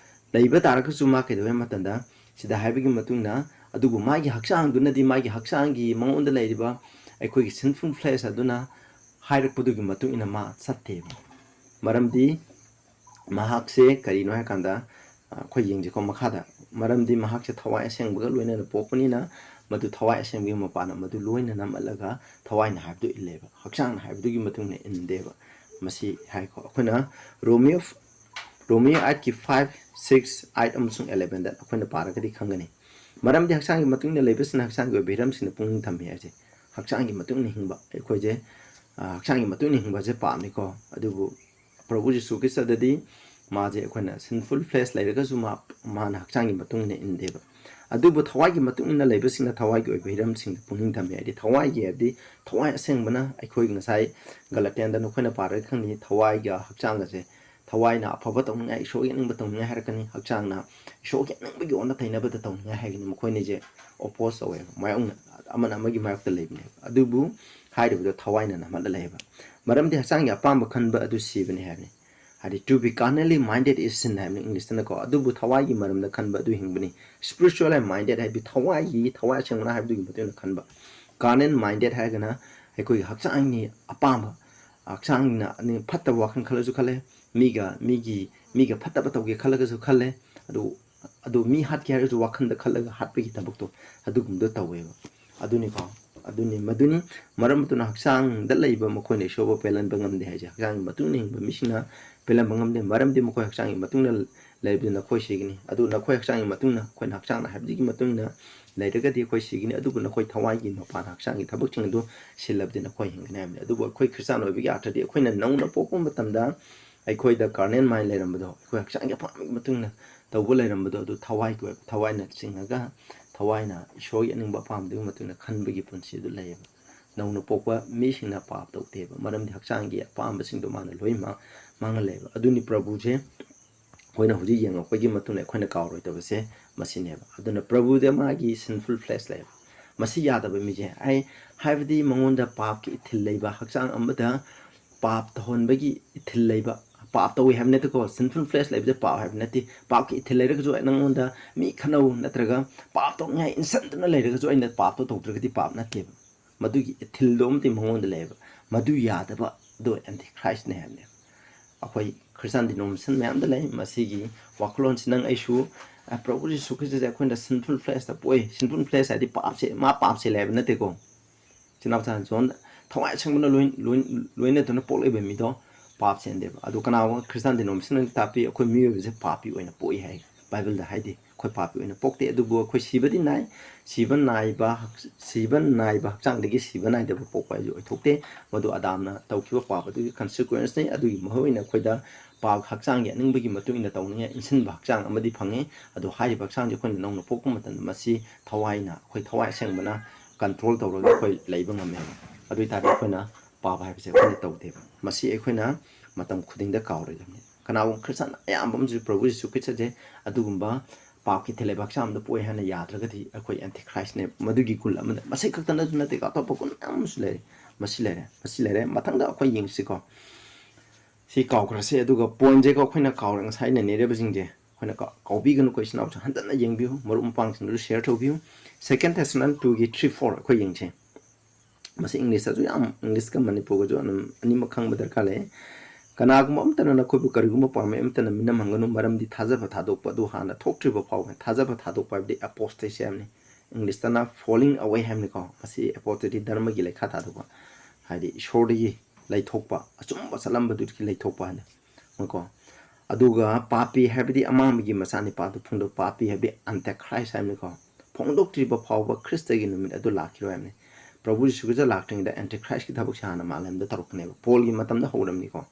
ꯂꯩꯕ ꯇꯥꯔꯒꯁꯨ ꯃꯥ ꯀꯩꯗꯧꯋꯦ ꯍꯥꯏꯕ ꯃꯇꯝꯗ, ꯁꯤꯗ ꯍꯥꯏꯕꯒꯤ ꯃꯇꯨꯡ ꯏꯟꯅ, ꯑꯗꯨꯕꯨ ꯃꯥꯒꯤ ꯍꯛꯆꯥꯡꯗꯨꯅꯗꯤ, ꯃꯥꯒꯤ ꯍꯛꯆꯥꯡꯒꯤ ꯃꯉꯣꯟꯗ ꯂꯩꯔꯤꯕ ꯑꯩꯈꯣꯏꯒꯤ sinful flesh ꯑꯗꯨꯅ ꯍꯥꯏꯔꯛꯄꯗꯨꯒꯤ ꯃꯇꯨꯡ ꯏꯟꯅ ꯃꯥ ꯆꯠꯇꯦꯕ꯫ ꯃꯔꯝꯗꯤ ꯃꯍꯥꯛꯁꯦ ꯀꯔꯤꯅꯣ ꯍꯥꯏꯀꯥꯟꯗ, ꯑ, ꯑꯩꯈꯣꯏ ꯌꯦꯡꯁꯤꯀꯣ ꯃꯈꯥꯗ, ꯃꯔꯝꯗꯤ ꯃꯍꯥꯛꯁꯦ ꯊꯋꯥꯏ ꯑꯁꯦꯡꯕꯒ ꯂꯣꯏꯅꯅ ꯄꯣꯛꯄꯅꯤꯅ, ꯃꯗꯨ ꯊꯋꯥꯏ ꯑꯁꯦꯡꯕꯒꯤ ꯃꯄꯥꯅ ꯃꯗꯨ ꯂꯣꯏꯅ ꯅꯝꯍꯜꯂꯒ ꯊꯋꯥꯏꯅ ꯍꯥꯏꯕꯗꯨ ꯏꯜꯂꯦꯕ, ꯍꯛꯆꯥꯡꯅ ꯍꯥꯏꯕꯗꯨꯒꯤ ꯃꯇꯨꯡ ꯏꯟꯅ ꯏꯟꯗꯦꯕ꯫ ꯃꯁꯤ ꯍꯥꯏꯀꯣ ꯑꯩꯈꯣꯏꯅ ꯔꯣꯃꯤꯌꯣ, ꯔꯣꯃꯤꯌꯣ ꯑꯥꯏꯠꯀꯤ ꯐꯥꯏꯚ, ꯁꯤꯛꯁ, ꯑꯥꯏꯠ ꯑꯃꯁꯨꯡ ꯑꯦꯂꯦꯚꯦꯟꯗ ꯑꯩꯈꯣꯏꯅ ꯄꯥꯔꯒꯗꯤ ꯈꯪꯒꯅꯤ꯫ ꯃꯔꯝꯗꯤ ꯍꯛꯆꯥꯡꯒꯤ ꯃꯇꯨꯡ ꯏꯟꯅ ꯂꯩꯕꯁꯤꯅ ꯍꯛꯆꯥꯡꯒꯤ ꯑꯣꯏꯕ ꯍꯤꯔꯝꯁꯤꯡꯗ ꯄꯨꯛꯅꯤꯡ ꯊꯝꯃꯤ ꯍꯥꯏꯁꯦ꯫ ꯍꯛꯆꯥꯡꯒꯤ ꯃꯇꯨꯡ ꯏꯟꯅ ꯍꯤꯡꯕ ꯑꯩꯈꯣꯏꯁꯦ, ꯑ, ꯍꯛꯆꯥꯡꯒꯤ ꯃꯇꯨꯡ ꯏꯟꯅ ꯍꯤꯡꯕꯁꯦ ꯄꯥꯞꯅꯤꯀꯣ꯫ ꯑꯗꯨꯕꯨ ꯄ꯭ꯔꯚꯨ ꯖꯤꯁꯨ ꯈ꯭ꯔꯤꯁꯇꯗꯗꯤ ꯃꯥꯁꯦ ꯑꯩꯈꯣꯏꯅ sinful flesh ꯂꯩꯔꯒꯁꯨ ꯃꯥ, ꯃꯥꯅ ꯍꯛꯆꯥꯡꯒꯤ ꯃꯇꯨꯡ ꯏꯟꯅ ꯏꯟꯗꯦꯕ꯫ ꯑꯗꯨꯕꯨ ꯊꯋꯥꯏꯒꯤ ꯃꯇꯨꯡ ꯏꯟꯅ ꯂꯩꯕꯁꯤꯡꯅ ꯊꯋꯥꯏꯒꯤ ꯑꯣꯏꯕ ꯍꯤꯔꯝꯁꯤꯡꯗ ꯄꯨꯛꯅꯤꯡ ꯊꯝꯃꯤ ꯍꯥꯏꯗꯤ, ꯊꯋꯥꯏꯒꯤ ꯍꯥꯏꯕꯗꯤ ꯊꯋꯥꯏ ꯑꯁꯦꯡꯕꯅ ꯑꯩꯈꯣꯏꯒꯤ ꯉꯁꯥꯏ ꯒꯂꯇꯤꯌꯥꯟꯗ ꯅꯈꯣꯏꯅ ꯄꯥꯔꯒ ꯈꯪꯅꯤ, ꯊꯋꯥꯏꯒ ꯍꯛꯆꯥꯡꯒꯁꯦ, ꯊꯋꯥꯏꯅ ꯑꯐꯕ ꯇꯧꯅꯤꯡꯉꯥꯏ, ꯏꯁꯣꯔ ꯌꯦꯛꯅꯤꯡꯕ ꯇꯧꯅꯤꯡꯉꯥꯏ ꯍꯥꯏꯔꯛꯀꯅꯤ, ꯍꯛꯆꯥꯡꯅ ꯏꯁꯣꯔ ꯌꯦꯛꯅꯤꯡꯕꯒꯤ ꯑꯣꯟꯅ ꯇꯩꯅꯕꯗ ꯇꯧꯅꯤꯡꯉꯥꯏ ꯍꯥꯏꯒꯅꯤ꯫ ꯃꯈꯣꯏꯅꯤꯁꯦ oppose ꯇꯧꯋꯦꯕ, ꯃꯥꯌꯣꯛꯅ, ꯑꯃꯅ ꯑꯃꯒꯤ ꯃꯥꯌꯣꯛꯇ ꯂꯩꯕꯅꯦꯕ꯫ ꯑꯗꯨꯕꯨ ꯍꯥꯏꯔꯤꯕꯗꯣ ꯊꯋꯥꯏꯅ ꯅꯝꯍꯠꯂ ꯂꯩꯌꯦꯕ꯫ ꯃꯔꯝꯗꯤ ꯍꯛꯆꯥꯡꯒꯤ ꯑꯄꯥꯝꯕ ꯈꯟꯕ ꯑꯗꯨ ꯁꯤꯕꯅꯤ ꯍꯥꯏꯕꯅꯤ꯫ ꯍꯥꯏꯗꯤ, "To be carnally minded is sin" ꯍꯥꯏꯕꯅꯤ ꯏꯪꯂꯤꯁꯇꯅꯀꯣ꯫ ꯑꯗꯨꯕꯨ ꯊꯋꯥꯏꯒꯤ ꯃꯔꯝꯗ ꯈꯟꯕ ꯑꯗꯨ ꯍꯤꯡꯕꯅꯤ꯫ Spiritually minded ꯍꯥꯏꯕꯗꯤ ꯊꯋꯥꯏꯒꯤ, ꯊꯋꯥꯏ ꯑꯁꯦꯡꯕꯅ ꯍꯥꯏꯕꯗꯨꯒꯤ ꯃꯇꯨꯡ ꯏꯟꯅ ꯈꯟꯕ꯫ Carnal minded ꯍꯥꯏꯔꯒꯅ ꯑꯩꯈꯣꯏꯒꯤ ꯍꯛꯆꯥꯡꯒꯤ ꯑꯄꯥꯝꯕ, ꯍꯛꯆꯥꯡꯅ ꯐꯠꯇꯕ ꯋꯥꯈꯜ ꯈꯜꯂꯁꯨ ꯈꯜꯂꯦ, ꯃꯤꯒ, ꯃꯤꯒꯤ, ꯃꯤꯒ ꯐꯠꯇꯕ ꯇꯧꯒꯦ ꯈꯜꯂꯒꯁꯨ ꯈꯜꯂꯦ꯫ ꯑꯗꯨ ꯑꯗꯨ ꯃꯤ ꯍꯥꯠꯀꯦ ꯍꯥꯏꯔꯁꯨ ꯋꯥꯈꯜꯗ ꯈꯜꯂꯒ ꯍꯥꯠꯄꯒꯤ ꯊꯕꯛꯇꯣ ꯑꯗꯨꯒꯨꯝꯕꯗꯣ ꯇꯧꯋꯦꯕ꯫ ꯑꯗꯨꯅꯤꯀꯣ, ꯑꯗꯨꯅꯤ, ꯃꯗꯨꯅꯤ ꯃꯔꯝ ꯑꯗꯨꯅ ꯍꯛꯆꯥꯡꯗ ꯂꯩꯕ ꯃꯈꯣꯏꯅ ꯏꯁꯣꯔꯕꯨ ꯄꯦꯜꯍꯟꯕ ꯉꯝꯗꯦ ꯍꯥꯏꯁꯦ꯫ ꯍꯛꯆꯥꯡꯒꯤ ꯃꯇꯨꯡ ꯏꯟꯅ ꯍꯤꯡꯕ ꯃꯤꯁꯤꯡꯅ ꯄꯦꯜꯍꯟꯕ ꯉꯝꯗꯦ, ꯃꯔꯝꯗꯤ ꯃꯈꯣꯏ ꯍꯛꯆꯥꯡꯒꯤ ꯃꯇꯨꯡ ꯏꯟꯅ ꯂꯩꯕꯗꯨ ꯅꯈꯣꯏ ꯁꯤꯒꯅꯤ꯫ ꯑꯗꯨ ꯅꯈꯣꯏ ꯍꯛꯆꯥꯡꯒꯤ ꯃꯇꯨꯡ ꯏꯟꯅ, ꯑꯩꯈꯣꯏꯅ ꯍꯛꯆꯥꯡꯅ ꯍꯥꯏꯕꯗꯨꯒꯤ ꯃꯇꯨꯡ ꯏꯟꯅ ꯂꯩꯔꯒꯗꯤ ꯑꯩꯈꯣꯏ ꯁꯤꯒꯅꯤ꯫ ꯑꯗꯨꯕꯨ ꯅꯈꯣꯏ ꯊꯋꯥꯏꯒꯤ ꯃꯄꯥꯟ ꯍꯛꯆꯥꯡꯒꯤ ꯊꯕꯛꯁꯤꯡ ꯑꯗꯨ ꯁꯤꯜꯂꯕꯗꯤ ꯅꯈꯣꯏ ꯍꯤꯡꯒꯅꯤ ꯍꯥꯏꯕꯅꯤ꯫ ꯑꯗꯨꯕꯨ ꯑꯩꯈꯣꯏ ꯈ꯭ꯔꯤꯁꯇꯥꯟ ꯑꯣꯏꯕꯒꯤ ꯑꯥꯔꯊꯗꯤ ꯑꯩꯈꯣꯏꯅ ꯅꯧꯅ ꯄꯣꯛꯄ ꯃꯇꯝꯗ ꯑꯩꯈꯣꯏꯗ carnal mind ꯂꯩꯔꯝꯕꯗꯣ, ꯑꯩꯈꯣꯏ ꯍꯛꯆꯥꯡꯒꯤ ꯑꯄꯥꯝꯕꯒꯤ ꯃꯇꯨꯡ ꯏꯟꯅ ꯇꯧꯕ ꯂꯩꯔꯝꯕꯗꯣ, ꯑꯗꯨ ꯊꯋꯥꯏꯒꯤ ꯑꯣꯏꯕ, ꯊꯋꯥꯏꯅ ꯆꯤꯡꯉꯒ ꯊꯋꯥꯏꯅ ꯏꯁꯣꯔꯒꯤ ꯑꯅꯤꯡꯕ ꯑꯄꯥꯝꯕꯗꯨꯒꯤ ꯃꯇꯨꯡ ꯏꯟꯅ ꯈꯟꯕꯒꯤ ꯄꯨꯟꯁꯤ ꯑꯗꯨ ꯂꯩꯌꯦꯕ꯫ ꯅꯧꯅ ꯄꯣꯛꯄ ꯃꯤꯁꯤꯡꯅ ꯄꯥꯞ ꯇꯧꯗꯦꯕ, ꯃꯔꯝꯗꯤ ꯍꯛꯆꯥꯡꯒꯤ ꯑꯄꯥꯝꯕꯁꯤꯡꯗꯣ ꯃꯥꯅ ꯂꯣꯏ ꯃꯥ-, ꯃꯥꯡꯍꯜꯂꯦꯕ꯫ ꯑꯗꯨꯅꯤ ꯄ꯭ꯔꯚꯨꯁꯦ ꯑꯩꯈꯣꯏꯅ ꯍꯧꯖꯤꯛ ꯌꯦꯡꯉꯛꯄꯒꯤ ꯃꯇꯨꯡꯗ ꯑꯩꯈꯣꯏꯅ ꯀꯥꯎꯔꯣꯏꯗꯕꯁꯦ ꯃꯁꯤꯅꯦꯕ꯫ ꯑꯗꯨꯅ ꯄ꯭ꯔꯚꯨꯗ ꯃꯥꯒꯤ sinful flesh ꯂꯩꯕ, ꯃꯁꯤ ꯌꯥꯗꯕ ꯃꯤꯁꯦ, ꯑꯩ ꯍꯥꯏꯕꯗꯤ ꯃꯉꯣꯟꯗ ꯄꯥꯞꯀꯤ ꯏꯊꯤꯜ ꯂꯩꯕ, ꯍꯛꯆꯥꯡ ꯑꯃꯗ ꯄꯥꯞ ꯇꯧꯍꯟꯕꯒꯤ ꯏꯊꯤꯜ ꯂꯩꯕ, ꯄꯥꯞ ꯇꯧꯏ ꯍꯥꯏꯕ ꯅꯠꯇꯦꯀꯣ, sinful flesh ꯂꯩꯕꯁꯦ ꯄꯥꯞ ꯍꯥꯏꯕ ꯅꯠꯇꯦ꯫ ꯄꯥꯞꯀꯤ ꯏꯊꯤꯜ ꯂꯩꯔꯒꯁꯨ ꯅꯉꯣꯟꯗ ꯃꯤ ꯈꯠꯅꯧ ꯅꯠꯇ꯭ꯔꯒ ꯄꯥꯞ ꯇꯧꯅꯤꯡꯉꯥꯏ ꯏꯟꯁꯤꯟꯗꯨꯅ ꯂꯩꯔꯒꯁꯨ ꯑꯩꯅ ꯄꯥꯞꯇꯣ ꯇꯧꯗ꯭ꯔꯒꯗꯤ ꯄꯥꯞ ꯅꯠꯇꯦꯕ꯫ ꯃꯗꯨꯒꯤ ꯏꯊꯤꯜꯗꯣ ꯑꯃꯗꯤ ꯃꯉꯣꯟꯗ ꯂꯩꯌꯦꯕ꯫ ꯃꯗꯨ ꯌꯥꯗꯕ ꯑꯗꯣ Antichristꯅꯦ ꯍꯥꯏꯕꯅꯦ꯫ ꯑꯩꯈꯣꯏ ꯈ꯭ꯔꯤꯁꯇꯥꯟ denomination ꯃꯌꯥꯝꯗ ꯂꯩ ꯃꯁꯤꯒꯤ ꯋꯥꯈꯜꯂꯣꯟꯁꯤ꯫ ꯅꯪ ꯑꯩꯁꯨ, ꯑ, ꯄ꯭ꯔꯚꯨ ꯖꯤꯁꯨ ꯈ꯭ꯔꯤꯁꯇꯁꯦ ꯑꯩꯈꯣꯏꯅ sinful fleshꯇ ꯄꯣꯛꯏ꯫ Sinful flesh ꯍꯥꯏꯗꯤ ꯄꯥꯞꯁꯦ, ꯃꯥ ꯄꯥꯞꯁꯦ ꯂꯩ ꯍꯥꯏꯕ ꯅꯠꯇꯦꯀꯣ꯫ ꯏꯆꯤꯟ ꯏꯅꯥꯎ ꯖꯣꯟ ꯊꯋꯥꯏ ꯑꯁꯦꯡꯕꯅ ꯂꯣꯏ-, ꯂꯣꯏ-, ꯂꯣꯏꯅꯗꯨꯅ ꯄꯣꯛꯂꯛꯏꯕ ꯃꯤꯗꯣ ꯄꯥꯞ ꯆꯦꯟꯗꯦꯕ꯫ ꯑꯗꯨ ꯀꯅꯥꯒꯨꯝꯕ ꯈ꯭ꯔꯤꯁꯇꯥꯟ denominationꯅ ꯇꯥꯛꯄꯤ, ꯑꯩꯈꯣꯏ ꯃꯤꯑꯣꯏꯕꯁꯦ ꯄꯥꯄꯤ ꯑꯣꯏꯅ ꯄꯣꯛꯏ ꯍꯥꯏ ꯕꯥꯏꯕꯜꯗ꯫ ꯍꯥꯏꯗꯤ ꯑꯩꯈꯣꯏ ꯄꯥꯄꯤ ꯑꯣꯏꯅ ꯄꯣꯛꯇꯦ, ꯑꯗꯨꯕꯨ ꯑꯩꯈꯣꯏ ꯁꯤꯕꯗꯤ ꯅꯥꯏ꯫ ꯁꯤꯕ ꯅꯥꯏꯕ ꯍꯛ-, ꯁꯤꯕ ꯅꯥꯏꯕ ꯍꯛꯆꯥꯡꯗꯒꯤ ꯁꯤꯕ ꯅꯥꯏꯗꯕ ꯄꯣꯛꯄ ꯍꯥꯏꯁꯦ ꯑꯣꯏꯊꯣꯛꯇꯦ꯫ ꯃꯗꯨ ꯑꯗꯥꯝꯅ ꯇꯧꯈꯤꯕ ꯄꯥꯞ ꯑꯗꯨꯒꯤ consequenceꯅꯤ꯫ ꯑꯗꯨꯒꯤ ꯃꯍꯨꯠ ꯑꯣꯏꯅ ꯑꯩꯈꯣꯏꯗ ꯄꯥꯞ ꯍꯛꯆꯥꯡꯒꯤ ꯑꯅꯤꯡꯕꯒꯤ ꯃꯇꯨꯡ ꯏꯟꯅ ꯇꯧꯅꯤꯡꯉꯥꯏ ꯏꯟꯁꯤꯟꯕ ꯍꯛꯆꯥꯡ ꯑꯃꯗꯤ ꯐꯪꯉꯤ꯫ ꯑꯗꯣ ꯍꯥꯏꯔꯤꯕ ꯍꯛꯆꯥꯡꯁꯦ ꯑꯩꯈꯣꯏꯅ ꯅꯧꯅ ꯄꯣꯛꯄ ꯃꯇꯝꯗ ꯃꯁꯤ ꯊꯋꯥꯏꯅ, ꯑꯩꯈꯣꯏ ꯊꯋꯥꯏ ꯑꯁꯦꯡꯕꯅ control ꯇꯧꯔꯒ ꯑꯩꯈꯣꯏ ꯂꯩꯕ ꯉꯝꯃꯦꯕ꯫ ꯑꯗꯨ ꯑꯣꯏꯇꯥꯔꯗꯤ ꯑꯩꯈꯣꯏꯅ ꯄꯥꯞ ꯍꯥꯏꯕꯁꯦ ꯑꯩꯈꯣꯏꯅ ꯇꯧꯗꯦꯕ꯫ ꯃꯁꯤ ꯑꯩꯈꯣꯏꯅ ꯃꯇꯝ ꯈꯨꯗꯤꯡꯗ ꯀꯥꯎꯔꯣꯏꯗꯕꯅꯤ꯫ ꯀꯅꯥꯒꯨꯝꯕ ꯈ꯭ꯔꯤꯁꯇꯥꯟ ꯑꯌꯥꯝꯕ ꯑꯃꯁꯨ ꯄ꯭ꯔꯚꯨ ꯖꯤꯁꯨ ꯈ꯭ꯔꯤꯁꯇꯁꯦ ꯑꯗꯨꯒꯨꯝꯕ ꯄꯥꯞꯀꯤ ꯊꯤꯜꯂꯩꯕꯥꯛ ꯆꯥꯝꯗ ꯄꯣꯛꯑꯦ ꯍꯥꯏꯅ ꯌꯥꯗ꯭ꯔꯒꯗꯤ ꯑꯩꯈꯣꯏ Antichristꯅꯦ꯫ ꯃꯗꯨꯒꯤ ꯒꯨꯟ ꯑꯃꯗ ꯃꯁꯤ ꯈꯛꯇ ꯅꯠꯇꯅ ꯑꯇꯣꯞꯄ ꯒꯨꯟ ꯃꯌꯥꯝ ꯑꯃꯁꯨ ꯂꯩꯔꯦ꯫ ꯃꯁꯤ ꯂꯩꯔꯦ, ꯃꯁꯤ ꯂꯩꯔꯦ꯫ ꯃꯊꯪꯗ ꯑꯩꯈꯣꯏ ꯌꯦꯡꯁꯤꯀꯣ꯫ ꯁꯤ ꯀꯥꯎꯈ꯭ꯔꯁꯦ꯫ ꯑꯗꯨꯒ pointꯁꯦꯀꯣ ꯑꯩꯈꯣꯏꯅ ꯀꯥꯎꯔꯦ, ꯉꯁꯥꯏ ꯅꯩꯅꯔꯤꯕꯁꯤꯡꯁꯦ ꯑꯩꯈꯣꯏꯅ ꯀꯥꯎ-, ꯀꯥꯎꯕꯤꯒꯅꯨꯀꯣ꯫ ꯏꯆꯤꯟ ꯏꯅꯥꯎꯁꯤꯡ ꯍꯟꯖꯟꯅ ꯌꯦꯡꯕꯤꯌꯨ, ꯃꯔꯨꯞ ꯃꯄꯥꯡꯁꯤꯡꯗꯁꯨ share ꯇꯧꯕꯤꯌꯨ꯫ Second Thessalonians twoꯒꯤ three four ꯑꯩꯈꯣꯏ ꯌꯦꯡꯁꯦ꯫ ꯃꯁꯤ Englishꯇꯁꯨ ꯌꯥꯝ, Englishꯀ ꯃꯅꯤꯄꯨꯔꯒꯁꯨ ꯑꯗꯨꯝ ꯑꯅꯤꯃꯛ ꯈꯪꯕ ꯗꯔꯀꯥꯔ ꯂꯩ꯫ ꯀꯅꯥꯒꯨꯝꯕ ꯑꯃꯠꯇꯅ ꯅꯈꯣꯏꯕꯨ ꯀꯔꯤꯒꯨꯝꯕ ꯄꯥꯝꯃꯤ ꯑꯃꯠꯇꯅ ꯃꯤꯅꯝꯍꯟꯒꯅꯨ, ꯃꯔꯝꯗꯤ ꯊꯥꯖꯕ ꯊꯥꯗꯣꯛꯄ ꯑꯗꯨ ꯍꯥꯟꯅ ꯊꯣꯛꯇ꯭ꯔꯤꯕ ꯐꯥꯎꯕ꯫ ꯊꯥꯖꯕ ꯊꯥꯗꯣꯛꯄ ꯍꯥꯏꯕꯗꯤ apostasy ꯍꯥꯏꯕꯅꯤ, ꯏꯪꯂꯤꯁꯇꯅ falling away ꯍꯥꯏꯕꯅꯤꯀꯣ꯫ ꯃꯁꯤ apostasy ꯙꯔꯃꯒꯤ ꯂꯩꯈꯥ ꯊꯥꯗꯣꯛꯄ, ꯍꯥꯏꯗꯤ ꯏꯁꯣꯔꯗꯒꯤ ꯂꯩꯊꯣꯛꯄ, ꯑꯆꯨꯝꯕ ꯆꯠꯂꯝꯕꯗꯨꯗꯒꯤ ꯂꯩꯊꯣꯛꯄ ꯍꯥꯏꯅ ꯀꯣ꯫ ꯑꯗꯨꯒ ꯄꯥꯄꯤ ꯍꯥꯏꯕꯗꯤ ꯑꯃꯥꯡꯕꯒꯤ ꯃꯆꯥꯅꯤꯄꯥ ꯑꯗꯨ ꯐꯣꯡꯗꯣꯛ꯫ ꯄꯥꯄꯤ ꯍꯥꯏꯕꯗꯤ Antichrist ꯍꯥꯏꯕꯅꯤꯀꯣ꯫ ꯐꯣꯡꯗꯣꯛꯇ꯭ꯔꯤꯕ ꯐꯥꯎꯕ ꯈ꯭ꯔꯤꯁꯇꯒꯤ ꯅꯨꯃꯤꯠ ꯑꯗꯨ ꯂꯥꯛꯈꯤꯔꯣꯏ ꯍꯥꯏꯕꯅꯤ꯫ ꯄ꯭ꯔꯚꯨ ꯖꯤꯁꯨ ꯈ꯭ꯔꯤꯁꯇ ꯂꯥꯛꯇ꯭ꯔꯤꯉꯩꯗ Antichristꯀꯤ ꯊꯕꯛꯁꯦ ꯍꯥꯟꯅ ꯃꯥꯂꯦꯝꯗ ꯇꯧꯔꯛꯀꯅꯦꯕ꯫ ꯄꯣꯜꯒꯤ ꯃꯇꯝꯗ ꯍꯧꯔꯝꯅꯤꯀꯣ꯫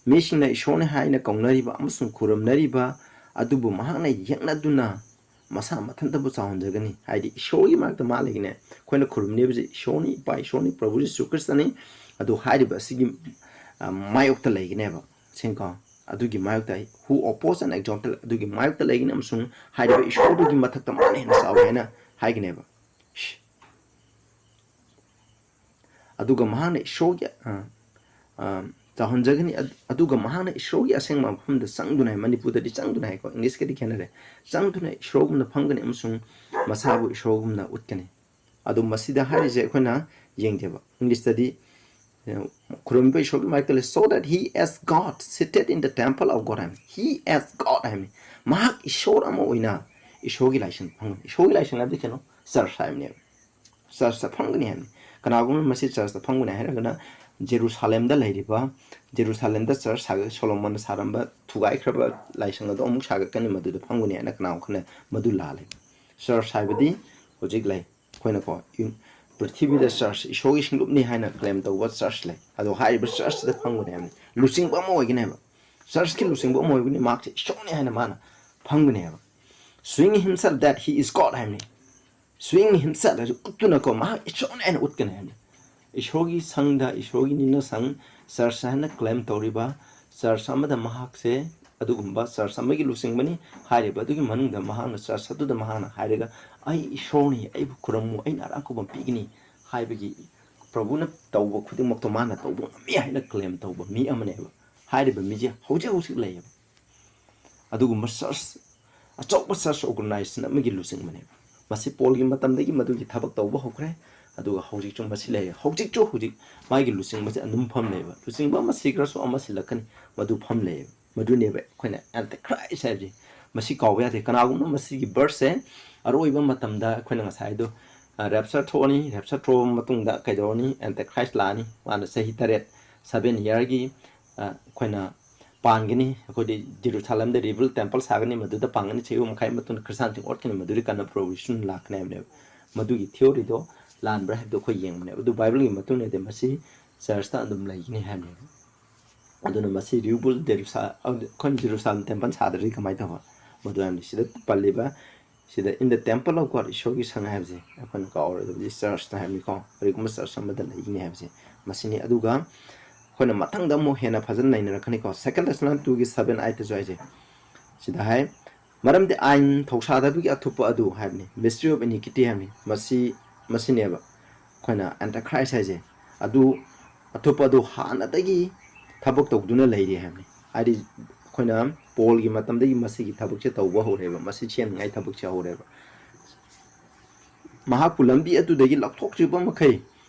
ꯃꯤꯁꯤꯡꯅ ꯏꯁꯣꯔꯅꯤ ꯍꯥꯏꯅ ꯀꯧꯅꯔꯤꯕ ꯑꯃꯁꯨꯡ ꯈꯨꯔꯨꯝꯅꯔꯤꯕ ꯑꯗꯨꯕꯨ ꯃꯍꯥꯛꯅ ꯌꯦꯛꯅꯗꯨꯅ ꯃꯁꯥ ꯃꯊꯟꯇꯕꯨ ꯆꯥꯎꯍꯟꯖꯒꯅꯤ꯫ ꯍꯥꯏꯗꯤ ꯏꯁꯣꯔꯒꯤ ꯃꯔꯛꯇ ꯃꯥ ꯂꯩꯒꯅꯤ꯫ ꯑꯩꯈꯣꯏꯅ ꯈꯨꯔꯨꯝꯅꯤꯕꯁꯤ ꯏꯁꯣꯔꯅꯤ, ꯏꯄꯥ ꯏꯁꯣꯔꯅꯤ, ꯄ꯭ꯔꯚꯨ ꯖꯤꯁꯨ ꯈ꯭ꯔꯤꯁꯇꯅꯤ꯫ ꯑꯗꯨ ꯍꯥꯏꯔꯤꯕ ꯑꯁꯤꯒꯤ, ꯑ, ꯃꯥꯌꯣꯛꯇ ꯂꯩꯒꯅꯦꯕ꯫ ꯁꯦꯡꯀꯣ? ꯑꯗꯨꯒꯤ ꯃꯥꯌꯣꯛꯇ, who oppose and exalt, ꯑꯗꯨꯒꯤ ꯃꯥꯌꯣꯛꯇ ꯂꯩꯒꯅꯤ ꯑꯃꯁꯨꯡ ꯍꯥꯏꯔꯤꯕ ꯏꯁꯣꯔꯗꯨꯒꯤ ꯃꯊꯛꯇ ꯃꯥꯅ ꯍꯦꯟꯅ ꯆꯥꯎꯋꯤ ꯍꯥꯏꯅ ꯍꯥꯏꯒꯅꯦꯕ꯫ ꯁꯤ꯫ ꯑꯗꯨꯒ ꯃꯍꯥꯛꯅ ꯏꯁꯣꯔꯒꯤ, ꯑ, ꯑ, ꯆꯥꯎꯍꯟꯖꯒꯅꯤ꯫ ꯑꯗ-, ꯑꯗꯨꯒ ꯃꯍꯥꯛꯅ ꯏꯁꯣꯔꯒꯤ ꯑꯁꯦꯡꯕ ꯃꯐꯝꯗ ꯆꯪꯗꯨꯅ ꯍꯥꯏ, ꯃꯅꯤꯄꯨꯔꯗꯗꯤ ꯆꯪꯗꯨꯅ ꯍꯥꯏꯀꯣ, ꯏꯪꯂꯤꯁꯀꯗꯤ ꯈꯦꯠꯅꯔꯦ꯫ ꯆꯪꯗꯨꯅ ꯏꯁꯣꯔꯒꯨꯝꯅ ꯐꯝꯒꯅꯤ ꯑꯃꯁꯨꯡ ꯃꯁꯥꯕꯨ ꯏꯁꯣꯔꯒꯨꯝꯅ ꯎꯠꯀꯅꯤ꯫ ꯑꯗꯣ ꯃꯁꯤꯗ ꯍꯥꯏꯔꯤꯁꯦ ꯑꯩꯈꯣꯏꯅ ꯌꯦꯡꯗꯦꯕ꯫ ꯏꯪꯂꯤꯁꯇꯗꯤ, ꯑ, ꯈꯨꯔꯨꯝꯕ ꯏꯁꯣꯔꯒꯤ ꯃꯥꯏꯛꯇ ꯂꯩ, "So that he as God seated in the temple of God" ꯍꯥꯏꯕꯅꯤ꯫ "He as God" ꯍꯥꯏꯕꯅꯤ꯫ ꯃꯍꯥꯛ ꯏꯁꯣꯔ ꯑꯃ ꯑꯣꯏꯅ ꯏꯁꯣꯔꯒꯤ ꯂꯥꯏꯁꯪ ꯐꯝꯒꯅꯤ꯫ ꯏꯁꯣꯔꯒꯤ ꯂꯥꯏꯁꯪ ꯍꯥꯏꯕꯗꯤ ꯀꯩꯅꯣ? ꯆꯔꯆ ꯍꯥꯏꯕꯅꯦꯕ꯫ ꯆꯔꯆꯇ ꯐꯝꯒꯅꯤ ꯍꯥꯏꯕꯅꯤ꯫ ꯀꯅꯥꯒꯨꯝꯕ ꯃꯁꯤ ꯆꯔꯆꯇ ꯐꯝꯒꯅꯤ ꯍꯥꯏꯔꯒꯅ ꯖꯦꯔꯨꯁꯥꯂꯦꯝꯗ ꯂꯩꯔꯤꯕ, ꯖꯦꯔꯨꯁꯥꯂꯦꯝꯗ ꯆꯔꯆ ꯁꯥꯒꯠ-, ꯁꯣꯂꯣꯃꯣꯟꯅ ꯁꯥꯔꯝꯕ ꯊꯨꯒꯥꯏꯈ꯭ꯔꯕ ꯂꯥꯏꯁꯪ ꯑꯗꯣ ꯑꯃꯨꯛ ꯁꯥꯒꯠꯀꯅꯤ, ꯃꯗꯨꯗ ꯐꯝꯒꯅꯤ ꯍꯥꯏꯅ ꯀꯅꯥꯒꯨꯝꯕ ꯈꯔꯅ ꯃꯗꯨ ꯂꯥꯜꯂꯦ꯫ ꯆꯔꯆ ꯍꯥꯏꯕꯗꯤ ꯍꯧꯖꯤꯛ ꯂꯩ, ꯑꯩꯈꯣꯏꯅꯀꯣ, ꯌꯨ-, ꯄ꯭ꯔꯤꯊꯤꯕꯤꯗ ꯆꯔꯆ ꯏꯁꯣꯔꯒꯤ ꯁꯤꯡꯂꯨꯞꯅꯤ ꯍꯥꯏꯅ claim ꯇꯧꯕ ꯆꯔꯆ ꯂꯩ꯫ ꯑꯗꯣ ꯍꯥꯏꯔꯤꯕ ꯆꯔꯆꯁꯤꯗ ꯐꯝꯒꯅꯤ ꯍꯥꯏꯕꯅꯤ꯫ ꯂꯨꯆꯤꯡꯕ ꯑꯃ ꯑꯣꯏꯒꯅꯤ ꯍꯥꯏꯕ꯫ ꯆꯔꯆꯀꯤ ꯂꯨꯆꯤꯡꯕ ꯑꯃ ꯑꯣꯏꯒꯅꯤ, ꯃꯍꯥꯛꯁꯦ ꯏꯁꯣꯔꯅꯤ ꯍꯥꯏꯅ ꯃꯥꯅ ꯐꯝꯒꯅꯤ ꯍꯥꯏꯕ꯫ "Showing himself that he is God" ꯍꯥꯏꯕꯅꯤ꯫ "Showing himself" ꯍꯥꯏꯁꯤ ꯎꯠꯇꯨꯅꯀꯣ, ꯃꯍꯥꯛ ꯏꯁꯣꯔꯅꯤ ꯍꯥꯏꯅ ꯎꯠꯀꯅꯤ ꯍꯥꯏꯕꯅꯤ꯫ ꯏꯁꯣꯔꯒꯤ ꯁꯪꯗ, ꯏꯁꯣꯔꯒꯤ ꯅꯤꯡꯅ ꯁꯪ, ꯆꯔꯆ ꯍꯥꯏꯅ claim ꯇꯧꯔꯤꯕ ꯆꯔꯆ ꯑꯃꯗ ꯃꯍꯥꯛꯁꯦ ꯑꯗꯨꯒꯨꯝꯕ ꯆꯔꯆ ꯑꯃꯒꯤ ꯂꯨꯆꯤꯡꯕꯅꯤ꯫ ꯍꯥꯏꯔꯤꯕ ꯑꯗꯨꯒꯤ ꯃꯅꯨꯡꯗ ꯃꯍꯥꯛꯅ, ꯆꯔꯆ ꯑꯗꯨꯗ ꯃꯍꯥꯛꯅ ꯍꯥꯏꯔꯒ, "ꯑꯩ ꯏꯁꯣꯔꯅꯤ, ꯑꯩꯕꯨ ꯈꯨꯔꯨꯝꯃꯨ, ꯑꯩꯅ ꯑꯔꯥꯝ ꯈꯨꯕꯝ ꯄꯤꯒꯅꯤ" ꯍꯥꯏꯕꯒꯤ, ꯄ꯭ꯔꯚꯨꯅ ꯇꯧꯕ ꯈꯨꯗꯤꯡꯃꯛꯇꯣ ꯃꯥꯅ ꯇꯧꯕ ꯉꯝꯃꯤ ꯍꯥꯏꯅ claim ꯇꯧꯕ ꯃꯤ ꯑꯃꯅꯦꯕ꯫ ꯍꯥꯏꯔꯤꯕ ꯃꯤꯁꯦ ꯍꯧꯖꯤꯛ ꯍꯧꯖꯤꯛ ꯂꯩꯌꯦꯕ꯫ ꯑꯗꯨꯒꯨꯝꯕ ꯆꯔꯆ, ꯑꯆꯧꯕ ꯆꯔꯆ organization ꯑꯃꯒꯤ ꯂꯨꯆꯤꯡꯕꯅꯦꯕ꯫ ꯃꯁꯤ ꯄꯣꯜꯒꯤ ꯃꯇꯝꯗꯒꯤ ꯃꯗꯨꯒꯤ ꯊꯕꯛ ꯇꯧꯕ ꯍꯧꯈ꯭ꯔꯦ꯫ ꯑꯗꯨꯒ ꯍꯧꯖꯤꯛꯁꯨ ꯃꯁꯤ ꯂꯩꯔꯦ꯫ ꯍꯧꯖꯤꯛꯁꯨ ꯍꯧꯖꯤꯛ ꯃꯥꯒꯤ ꯂꯨꯆꯤꯡꯕꯁꯦ ꯑꯗꯨꯝ ꯐꯝ ꯂꯩꯕ꯫ ꯂꯨꯆꯤꯡꯕ ꯑꯃ ꯁꯤꯈ꯭ꯔꯁꯨ ꯑꯃ ꯁꯤꯜꯂꯛꯀꯅꯤ, ꯃꯗꯨ ꯐꯝ ꯂꯩꯌꯦꯕ꯫ ꯃꯗꯨꯅꯦꯕ ꯑꯩꯈꯣꯏꯅ Antichrist ꯍꯥꯏꯕꯁꯦ꯫ ꯃꯁꯤ ꯀꯥꯎꯕ ꯌꯥꯗꯦ꯫ ꯀꯅꯥꯒꯨꯝꯕ ꯃꯁꯤꯒꯤ verse ꯁꯦ ꯑꯔꯣꯏꯕ ꯃꯇꯝꯗ ꯑꯩꯈꯣꯏꯅ ꯉꯁꯥꯏꯗꯣ, ꯑ, rapture ꯊꯣꯛꯑꯅꯤ, rapture ꯊꯣꯛꯑꯕ ꯃꯇꯨꯡꯗ ꯀꯩꯗꯧꯔꯅꯤ? Antichrist ꯂꯥꯛꯑꯅꯤ꯫ ꯃꯥꯅ ꯆꯍꯤ ꯇꯔꯦꯠ, seven year ꯒꯤ, ꯑ, ꯑꯩꯈꯣꯏꯅ ꯄꯥꯟꯒꯅꯤ꯫ ꯑꯩꯈꯣꯏꯗꯤ ꯖꯦꯔꯨꯁꯥꯂꯦꯝꯗ rebuild temple ꯁꯥꯒꯅꯤ, ꯃꯗꯨꯗ ꯄꯥꯟꯒꯅꯤ꯫ ꯆꯍꯤ ꯑꯍꯨꯝ ꯃꯈꯥꯏ ꯃꯇꯨꯡꯗ ꯈ꯭ꯔꯤꯁꯇꯥꯟꯁꯤꯡ ꯑꯣꯠꯀꯅꯤ, ꯃꯗꯨꯗꯤ ꯀꯟꯅ prohibition ꯂꯥꯛꯀꯅꯤ ꯍꯥꯏꯕꯅꯦꯕ꯫ ꯃꯗꯨꯒꯤ theory ꯗꯣ ꯂꯥꯟꯕ꯭ꯔꯥ ꯍꯥꯏꯕꯗꯣ ꯑꯩꯈꯣꯏ ꯌꯦꯡꯕꯅꯦꯕ꯫ ꯑꯗꯨ ꯕꯥꯏꯕꯜꯒꯤ ꯃꯇꯨꯡ ꯏꯟꯅꯗꯤ ꯃꯁꯤ church ꯇ ꯑꯗꯨꯝ ꯂꯩꯒꯅꯤ ꯍꯥꯏꯕꯅꯦꯕ꯫ ꯑꯗꯨꯅ ꯃꯁꯤ rebuild ꯖꯦꯔꯨꯁꯥ-, ꯑꯩꯈꯣꯏꯅ ꯖꯦꯔꯨꯁꯥꯂꯦꯝ temple ꯁꯥꯗ꯭ꯔꯗꯤ ꯀꯃꯥꯏꯅ ꯇꯧꯕ? ꯃꯗꯨ ꯍꯥꯏꯕꯅꯤ꯫ ꯁꯤꯗ ꯄꯜꯂꯤꯕ, ꯁꯤꯗ "In the temple of God", ꯏꯁꯣꯔꯒꯤ ꯁꯪ ꯍꯥꯏꯕꯁꯦ ꯑꯩꯈꯣꯏꯅ ꯀꯥꯎꯔꯣꯏꯗꯕꯗꯤ church ꯇ ꯍꯥꯏꯕꯅꯤꯀꯣ꯫ ꯀꯔꯤꯒꯨꯝꯕ church ꯑꯃꯗ ꯂꯩꯒꯅꯤ ꯍꯥꯏꯕꯁꯦ ꯃꯁꯤꯅꯤ꯫ ꯑꯗꯨꯒ ꯑꯩꯈꯣꯏꯅ ꯃꯊꯪꯗ ꯑꯃꯨꯛ ꯍꯦꯟꯅ ꯐꯖꯅ ꯅꯩꯅꯔꯛꯀꯅꯤꯀꯣ꯫ Second Thessalonians two ꯒꯤ seven eight ꯇꯁꯨ ꯍꯥꯏꯁꯦ꯫ ꯁꯤꯗ ꯍꯥꯏ, "ꯃꯔꯝꯗꯤ ꯑꯥꯏꯟ ꯊꯧꯁꯥꯗꯕꯒꯤ ꯑꯊꯨꯞꯄ ꯑꯗꯨ" ꯍꯥꯏꯕꯅꯤ, mystery of iniquity ꯍꯥꯏꯕꯅꯤ꯫ ꯃꯁꯤ, ꯃꯁꯤꯅꯦꯕ ꯑꯩꯈꯣꯏꯅ Antichrist ꯍꯥꯏꯁꯦ꯫ ꯑꯗꯨ ꯑꯊꯨꯞꯄ ꯑꯗꯨ ꯍꯥꯟꯅꯗꯒꯤ ꯊꯕꯛ ꯇꯧꯗꯨꯅ ꯂꯩꯔꯤ ꯍꯥꯏꯕꯅꯤ꯫ ꯍꯥꯏꯗꯤ ꯑꯩꯈꯣꯏꯅ ꯄꯣꯜꯒꯤ ꯃꯇꯝꯗꯒꯤ ꯃꯁꯤꯒꯤ ꯊꯕꯛꯁꯦ ꯇꯧꯕ ꯍꯧꯔꯦꯕ, ꯃꯁꯤ ꯁꯦꯝꯅꯤꯡꯉꯥꯏ ꯊꯕꯛꯁꯦ ꯍꯧꯔꯦꯕ꯫ "ꯃꯍꯥꯛꯄꯨ ꯂꯝꯕꯤ ꯑꯗꯨꯗꯒꯤ ꯂꯧꯊꯣꯛꯇ꯭ꯔꯤꯕ ꯃꯈꯩ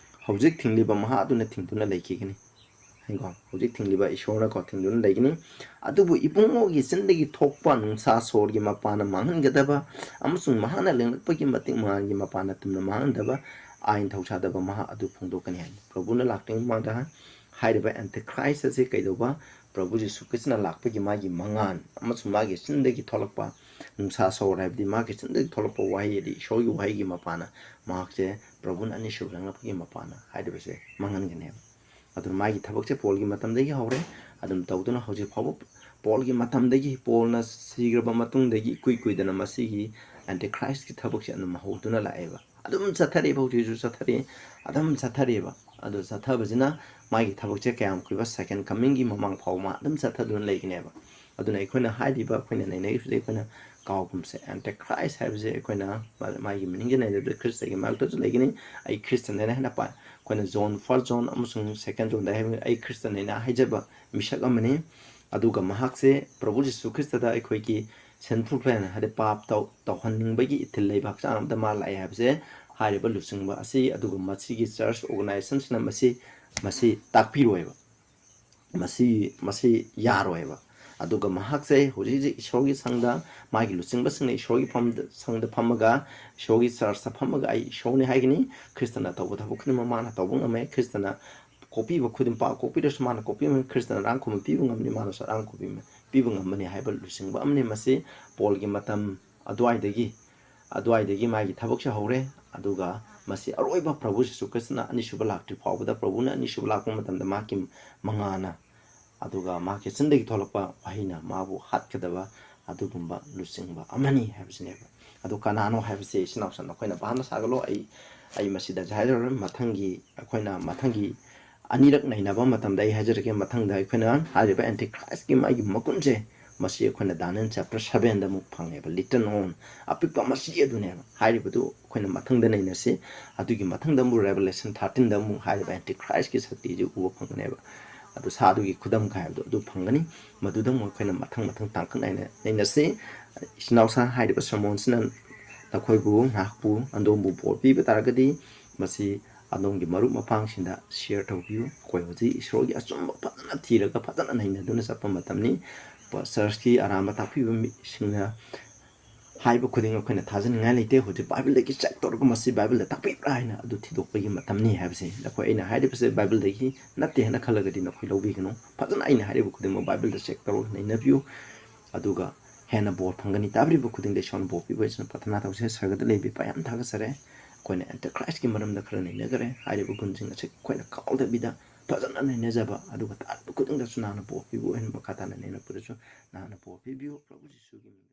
ꯍꯧꯖꯤꯛ ꯊꯤꯡꯂꯤꯕ ꯃꯍꯥꯛ ꯑꯗꯨꯅ ꯊꯤꯡꯗꯨꯅ ꯂꯩꯈꯤꯒꯅꯤ"꯫ ꯍꯥꯏꯀꯣ? ꯍꯧꯖꯤꯛ ꯊꯤꯡꯂꯤꯕ ꯏꯁꯣꯔꯅꯀꯣ ꯊꯤꯡꯗꯨꯅ ꯂꯩꯒꯅꯤ꯫ "ꯑꯗꯨꯕꯨ ꯏꯕꯨꯡꯉꯣꯒꯤ ꯆꯤꯟꯗꯒꯤ ꯊꯣꯛꯄ ꯅꯨꯡꯁꯥ ꯁꯣꯔꯒꯤ ꯃꯄꯥꯟꯅ ꯃꯥꯡꯍꯟꯒꯗꯕ ꯑꯃꯁꯨꯡ ꯃꯍꯥꯛꯅ ꯂꯦꯡꯂꯛꯄꯒꯤ ꯃꯇꯤꯛ ꯃꯉꯥꯜꯒꯤ ꯃꯄꯥꯟꯅ ꯇꯨꯝꯅ ꯃꯥꯡꯍꯟꯗꯕ ꯑꯥꯏꯟ ꯊꯧꯁꯥꯗꯕ ꯃꯍꯥꯛ ꯑꯗꯨ ꯐꯣꯡꯗꯣꯛꯀꯅꯤ" ꯍꯥꯏꯅ ꯄ꯭ꯔꯚꯨꯅ ꯂꯥꯛꯇ꯭ꯔꯤꯉꯩ ꯃꯃꯥꯡꯗ ꯍꯥꯏꯔꯤꯕ Antichrist ꯑꯁꯤ ꯀꯩꯗꯧꯕ? ꯄ꯭ꯔꯚꯨ ꯖꯤꯁꯨ ꯈ꯭ꯔꯤꯁꯇꯅ ꯂꯥꯛꯄꯒꯤ ꯃꯥꯒꯤ ꯃꯉꯥꯜ ꯑꯃꯁꯨꯡ ꯃꯥꯒꯤ ꯆꯤꯟꯗꯒꯤ ꯊꯣꯛꯂꯛꯄ ꯅꯨꯡꯁꯥ ꯁꯣꯔ ꯍꯥꯏꯕꯗꯤ ꯃꯥꯒꯤ ꯆꯤꯟꯗꯒꯤ ꯊꯣꯛꯂꯛꯄ ꯋꯥꯍꯩ, ꯍꯥꯏꯗꯤ ꯏꯁꯣꯔꯒꯤ ꯋꯥꯍꯩꯒꯤ ꯃꯄꯥꯟꯅ ꯃꯍꯥꯛꯁꯦ ꯄ꯭ꯔꯚꯨꯅ ꯑꯅꯤꯁꯨꯕ ꯂꯦꯡꯂꯛꯄꯒꯤ ꯃꯄꯥꯟꯅ ꯍꯥꯏꯔꯤꯕꯁꯦ ꯃꯥꯡꯍꯟꯒꯅꯦꯕ꯫ ꯑꯗꯨꯅ ꯃꯥꯒꯤ ꯊꯕꯛꯁꯦ ꯄꯣꯜꯒꯤ ꯃꯇꯝꯗꯒꯤ ꯍꯧꯔꯦ꯫ ꯑꯗꯨꯝ ꯇꯧꯗꯨꯅ ꯍꯧꯖꯤꯛ ꯐꯥꯎꯕ ꯄꯣꯜꯒꯤ ꯃꯇꯝꯗꯒꯤ, ꯄꯣꯜꯅ ꯁꯤꯈ꯭ꯔꯕ ꯃꯇꯨꯡꯗꯒꯤ ꯏꯀꯨꯏ ꯀꯨꯏꯗꯅ ꯃꯁꯤꯒꯤ Antichrist ꯀꯤ ꯊꯕꯛꯁꯦ ꯑꯗꯨꯝ ꯍꯧꯗꯨꯅ ꯂꯥꯛꯑꯦꯕ꯫ ꯑꯗꯨꯝ ꯆꯠꯊꯔꯤꯕ, ꯍꯧꯖꯤꯛꯁꯨ ꯆꯠꯊꯔꯤ, ꯑꯗꯨꯝ ꯆꯠꯊꯔꯤꯕ꯫ ꯑꯗꯨ ꯆꯠꯊꯕꯁꯤꯅ ꯃꯥꯒꯤ ꯊꯕꯛꯁꯦ ꯀꯌꯥꯝ ꯀꯨꯏꯕ, second coming ꯒꯤ ꯃꯃꯥꯡ ꯐꯥꯎꯕ ꯃꯥ ꯑꯗꯨꯝ ꯆꯠꯊꯗꯨꯅ ꯂꯩꯒꯅꯦꯕ꯫ ꯑꯗꯨꯅ ꯑꯩꯈꯣꯏꯅ ꯍꯥꯏꯔꯤꯕ, ꯑꯩꯈꯣꯏꯅ ꯅꯩꯅꯔꯤꯕꯁꯤꯗꯤ ꯑꯩꯈꯣꯏꯅ ꯀꯥꯎꯒꯨꯝꯁꯦ꯫ Antichrist ꯍꯥꯏꯕꯁꯦ ꯑꯩꯈꯣꯏꯅ ꯃꯥ-, ꯃꯥꯒꯤ meaning ꯁꯦ ꯅꯩꯅꯕꯗ ꯈ꯭ꯔꯤꯁꯇꯒꯤ ꯃꯔꯛꯇꯁꯨ ꯂꯩꯒꯅꯤ꯫ ꯑꯩ ꯈ꯭ꯔꯤꯁꯇꯅꯦꯅ ꯍꯥꯏꯅ ꯄꯥ-, ꯑꯩꯈꯣꯏꯅ John, First John ꯑꯃꯁꯨꯡ Second John ꯗ ꯍꯥꯏꯕ "ꯑꯩ ꯈ꯭ꯔꯤꯁꯇꯅꯦꯅ" ꯍꯥꯏꯖꯕ ꯃꯤꯁꯛ ꯑꯃꯅꯤ꯫ ꯑꯗꯨꯒ ꯃꯍꯥꯛꯁꯦ ꯄ꯭ꯔꯚꯨ ꯖꯤꯁꯨ ꯈ꯭ꯔꯤꯁꯇꯗ ꯑꯩꯈꯣꯏꯒꯤ sinful plan, ꯍꯥꯏꯗꯤ ꯄꯥꯞ ꯇꯧ ꯇꯧꯍꯟꯅꯤꯡꯕꯒꯤ ꯏꯊꯤꯜ ꯂꯩꯕ ꯍꯛꯆꯥꯡ ꯑꯃꯗ ꯃꯥ ꯂꯥꯛꯑꯦ ꯍꯥꯏꯕꯁꯦ ꯍꯥꯏꯔꯤꯕ ꯂꯨꯆꯤꯡꯕ ꯑꯁꯤ, ꯑꯗꯨꯒ ꯃꯁꯤꯒꯤ church organizationꯁꯤꯅ ꯃꯁꯤ ꯃꯁꯤ ꯇꯥꯛꯄꯤꯔꯣꯏꯕ꯫ ꯃꯁꯤ ꯃꯁꯤ ꯌꯥꯔꯣꯏꯕ꯫ ꯑꯗꯨꯒ ꯃꯍꯥꯛꯁꯦ ꯍꯧꯖꯤꯛ ꯍꯧꯖꯤꯛ ꯏꯁꯣꯔꯒꯤ ꯁꯪꯗ, ꯃꯥꯒꯤ ꯂꯨꯆꯤꯡꯕꯁꯤꯡꯅ ꯏꯁꯣꯔꯒꯤ ꯐꯝꯗ ꯁꯪꯗ ꯐꯝꯃꯒ, ꯏꯁꯣꯔꯒꯤ churchꯇ ꯐꯝꯃꯒ "ꯑꯩ ꯏꯁꯣꯔꯅꯤ" ꯍꯥꯏꯒꯅꯤ꯫ ꯈ꯭ꯔꯤꯁꯇꯅ ꯇꯧꯕ ꯊꯕꯛ ꯈꯨꯗꯤꯡꯃꯛ ꯃꯥꯅ ꯇꯧꯕ ꯉꯝꯃꯦ꯫ ꯈ꯭ꯔꯤꯁꯇꯅ ꯀꯣꯛꯄꯤꯕ ꯈꯨꯗꯤꯡ, ꯄꯥꯞ ꯀꯣꯛꯄꯤꯔꯁꯨ ꯃꯥꯅ ꯀꯣꯛꯄꯤꯕ ꯉꯝꯃꯤ꯫ ꯈ꯭ꯔꯤꯁꯇꯅ ꯑꯔꯥꯝ ꯈꯨꯝꯕ ꯄꯤꯕ ꯉꯝꯅꯤ, ꯃꯥꯅꯁꯨ ꯑꯔꯥꯝ ꯈꯨꯝꯕꯤꯕ ꯄꯤꯕ ꯉꯝꯕꯅꯤ ꯍꯥꯏꯕ ꯂꯨꯆꯤꯡꯕ ꯑꯃꯅꯤ꯫ ꯃꯁꯤ ꯄꯣꯜꯒꯤ ꯃꯇꯝ ꯑꯗꯨꯋꯥꯏꯗꯒꯤ ꯑꯗꯨꯋꯥꯏꯗꯒꯤ ꯃꯥꯒꯤ ꯊꯕꯛꯁꯦ ꯍꯧꯔꯦ꯫ ꯑꯗꯨꯒ ꯃꯁꯤ ꯑꯔꯣꯏꯕ ꯄ꯭ꯔꯚꯨ ꯖꯤꯁꯨ ꯈ꯭ꯔꯤꯁꯇꯅ ꯑꯅꯤꯁꯨꯕ ꯂꯥꯛꯇ꯭ꯔꯤ ꯐꯥꯎꯕꯗ, ꯄ꯭ꯔꯚꯨꯅ ꯑꯅꯤꯁꯨꯕ ꯂꯥꯛꯄ ꯃꯇꯝꯗ ꯃꯍꯥꯛꯀꯤ ꯃꯉꯥꯅ, ꯑꯗꯨꯒ ꯃꯍꯥꯛꯀꯤ ꯆꯤꯟꯗꯒꯤ ꯊꯣꯛꯂꯛꯄ ꯋꯥꯍꯩꯅ ꯃꯥꯕꯨ ꯍꯥꯠꯀꯗꯕ ꯑꯗꯨꯒꯨꯝꯕ ꯂꯨꯆꯤꯡꯕ ꯑꯃꯅꯤ ꯍꯥꯏꯕꯁꯤꯅꯦꯕ꯫ ꯑꯗꯨ ꯀꯅꯥꯅꯣ ꯍꯥꯏꯕꯁꯦ ꯏꯆꯤꯟ ꯏꯅꯥꯎꯁꯤꯡ ꯅꯈꯣꯏꯅ ꯚꯥꯞꯅ ꯁꯥꯒꯠꯂꯣ꯫ ꯑꯩ ꯑꯩ ꯃꯁꯤꯗ ꯍꯥꯏꯖꯔꯔꯣꯏ꯫ ꯃꯊꯪꯒꯤ, ꯑꯩꯈꯣꯏꯅ ꯃꯊꯪꯒꯤ ꯑꯅꯤꯔꯛ ꯅꯩꯅꯕ ꯃꯇꯝꯗ ꯑꯩ ꯍꯥꯏꯖꯔꯛꯀꯦ꯫ ꯃꯊꯪꯗ ꯑꯩꯈꯣꯏꯅ ꯍꯥꯏꯔꯤꯕ ꯑꯦꯟꯇꯤꯈ꯭ꯔꯥꯏꯁꯀꯤ ꯃꯥꯒꯤ ꯃꯒꯨꯟꯁꯦ, ꯃꯁꯤ ꯑꯩꯈꯣꯏꯅ ꯗꯥꯅꯤꯌꯦꯜ chapter sevenꯗ ꯑꯃꯨꯛ ꯐꯪꯉꯦꯕ꯫ Little known, ꯑꯄꯤꯛꯄ ꯃꯆꯤ ꯑꯗꯨꯅꯦꯕ꯫ ꯍꯥꯏꯔꯤꯕꯗꯨ ꯑꯩꯈꯣꯏꯅ ꯃꯊꯪꯗ ꯅꯩꯅꯁꯤ꯫ ꯑꯗꯨꯒꯤ ꯃꯊꯪꯗ ꯑꯃꯨꯛ Revelation thirteenꯗ ꯑꯃꯨꯛ ꯍꯥꯏꯔꯤꯕ ꯑꯦꯟꯇꯤꯈ꯭ꯔꯥꯏꯁꯀꯤ ꯁꯛꯇꯤꯁꯤ ꯎꯕ ꯐꯪꯒꯅꯦꯕ꯫ ꯑꯗꯨ ꯁꯥꯗꯨꯒꯤ ꯈꯨꯗꯝ ꯀꯥꯏꯕꯗꯣ ꯑꯗꯨ ꯐꯪꯒꯅꯤ꯫ ꯃꯗꯨꯗ ꯑꯃꯨꯛ ꯑꯩꯈꯣꯏꯅ ꯃꯊꯪ ꯃꯊꯪ ꯇꯥꯡꯀꯛ ꯅꯥꯏꯅ ꯅꯩꯅꯁꯤ꯫ ꯏꯆꯤꯟ ꯏꯅꯥꯎꯁꯥ, ꯍꯥꯏꯔꯤꯕ sermonꯁꯤꯅ ꯅꯈꯣꯏꯕꯨ, ꯉꯥꯏꯍꯥꯛꯄꯨ, ꯑꯗꯣꯝꯕꯨ ꯕꯣꯔ ꯄꯤꯕ ꯇꯥꯔꯒꯗꯤ, ꯃꯁꯤ ꯑꯗꯣꯝꯒꯤ ꯃꯔꯨꯞ ꯃꯄꯥꯡꯁꯤꯡꯗ share ꯇꯧꯕꯤꯌꯨ꯫ ꯑꯩꯈꯣꯏ ꯍꯧꯖꯤꯛ ꯏꯁꯣꯔꯒꯤ ꯑꯆꯨꯝꯕ ꯐꯖꯅ ꯊꯤꯔꯒ ꯐꯖꯅ ꯅꯩꯅꯗꯨꯅ ꯆꯠꯄ ꯃꯇꯝꯅꯤ꯫ ꯄ-, churchꯀꯤ ꯑꯔꯥꯟꯕ ꯇꯥꯛꯄꯤꯕ ꯃꯤꯁꯤꯡꯅ ꯍꯥꯏꯕ ꯈꯨꯗꯤꯡ ꯑꯩꯈꯣꯏꯅ ꯊꯥꯖꯅꯤꯡꯉꯥꯏ ꯂꯩꯇꯦ꯫ ꯍꯧꯖꯤꯛ ꯕꯥꯏꯕꯜꯗꯒꯤ check ꯇꯧꯔꯒ ꯃꯁꯤ ꯕꯥꯏꯕꯜꯗ ꯇꯥꯛꯄꯤꯕ꯭ꯔꯥ ꯍꯥꯏꯅ ꯑꯗꯨ ꯊꯤꯗꯣꯛꯄꯒꯤ ꯃꯇꯝꯅꯤ ꯍꯥꯏꯕꯁꯦ꯫ ꯅꯈꯣꯏ, ꯑꯩꯅ ꯍꯥꯏꯔꯤꯕꯁꯦ ꯕꯥꯏꯕꯜꯗꯒꯤ ꯅꯠꯇꯦ ꯍꯥꯏꯅ ꯈꯜꯂꯒꯗꯤ ꯅꯈꯣꯏ ꯂꯧꯕꯤꯒꯅꯨ꯫ ꯐꯖꯅ ꯑꯩꯅ ꯍꯥꯏꯔꯤꯕ ꯈꯨꯗꯤꯡꯃꯛ ꯕꯥꯏꯕꯜꯗ check ꯇꯧꯔꯒ ꯅꯩꯅꯕꯤꯌꯨ꯫ ꯑꯗꯨꯒ ꯍꯦꯟꯅ ꯕꯣꯔ ꯐꯪꯒꯅꯤ꯫ ꯇꯥꯕꯤꯔꯤꯕ ꯈꯨꯗꯤꯡꯗ ꯏꯁꯣꯔꯅ ꯕꯣꯔ ꯄꯤꯕ ꯑꯣꯏꯁꯅꯨ꯫ ꯄ꯭ꯔꯥꯊꯅꯥ ꯇꯧꯁꯦ꯫ ꯁꯔꯒꯗ ꯂꯩꯕ ꯏꯄꯥ, ꯌꯥꯝ ꯊꯥꯒꯠꯆꯔꯦ꯫ ꯑꯩꯈꯣꯏꯅ ꯑꯦꯟꯇꯤꯈ꯭ꯔꯥꯏꯁꯀꯤ ꯃꯔꯝꯗ ꯈꯔ ꯅꯩꯅꯈ꯭ꯔꯦ꯫ ꯍꯥꯏꯔꯤꯕ ꯒꯨꯟꯁꯤꯡ ꯑꯁꯤ ꯑꯩꯈꯣꯏꯅ ꯀꯥꯎꯗꯕꯤꯗ ꯐꯖꯅ ꯅꯩꯅꯖꯕ, ꯑꯗꯨꯒ ꯇꯥꯔꯤꯕ ꯈꯨꯗꯤꯡꯗꯁꯨ ꯅꯍꯥꯛꯅ ꯕꯣꯔ ꯄꯤꯕ ꯑꯣꯏꯍꯟꯕ, ꯃꯈꯥ ꯇꯥꯅ ꯅꯩꯅꯔꯛꯄꯗꯁꯨ ꯅꯍꯥꯛꯅ ꯕꯣꯔ ꯄꯤꯕꯤꯌꯨ꯫ ꯄ꯭ꯔꯚꯨ ꯖꯤꯁꯨꯒꯤ ꯃꯤꯡ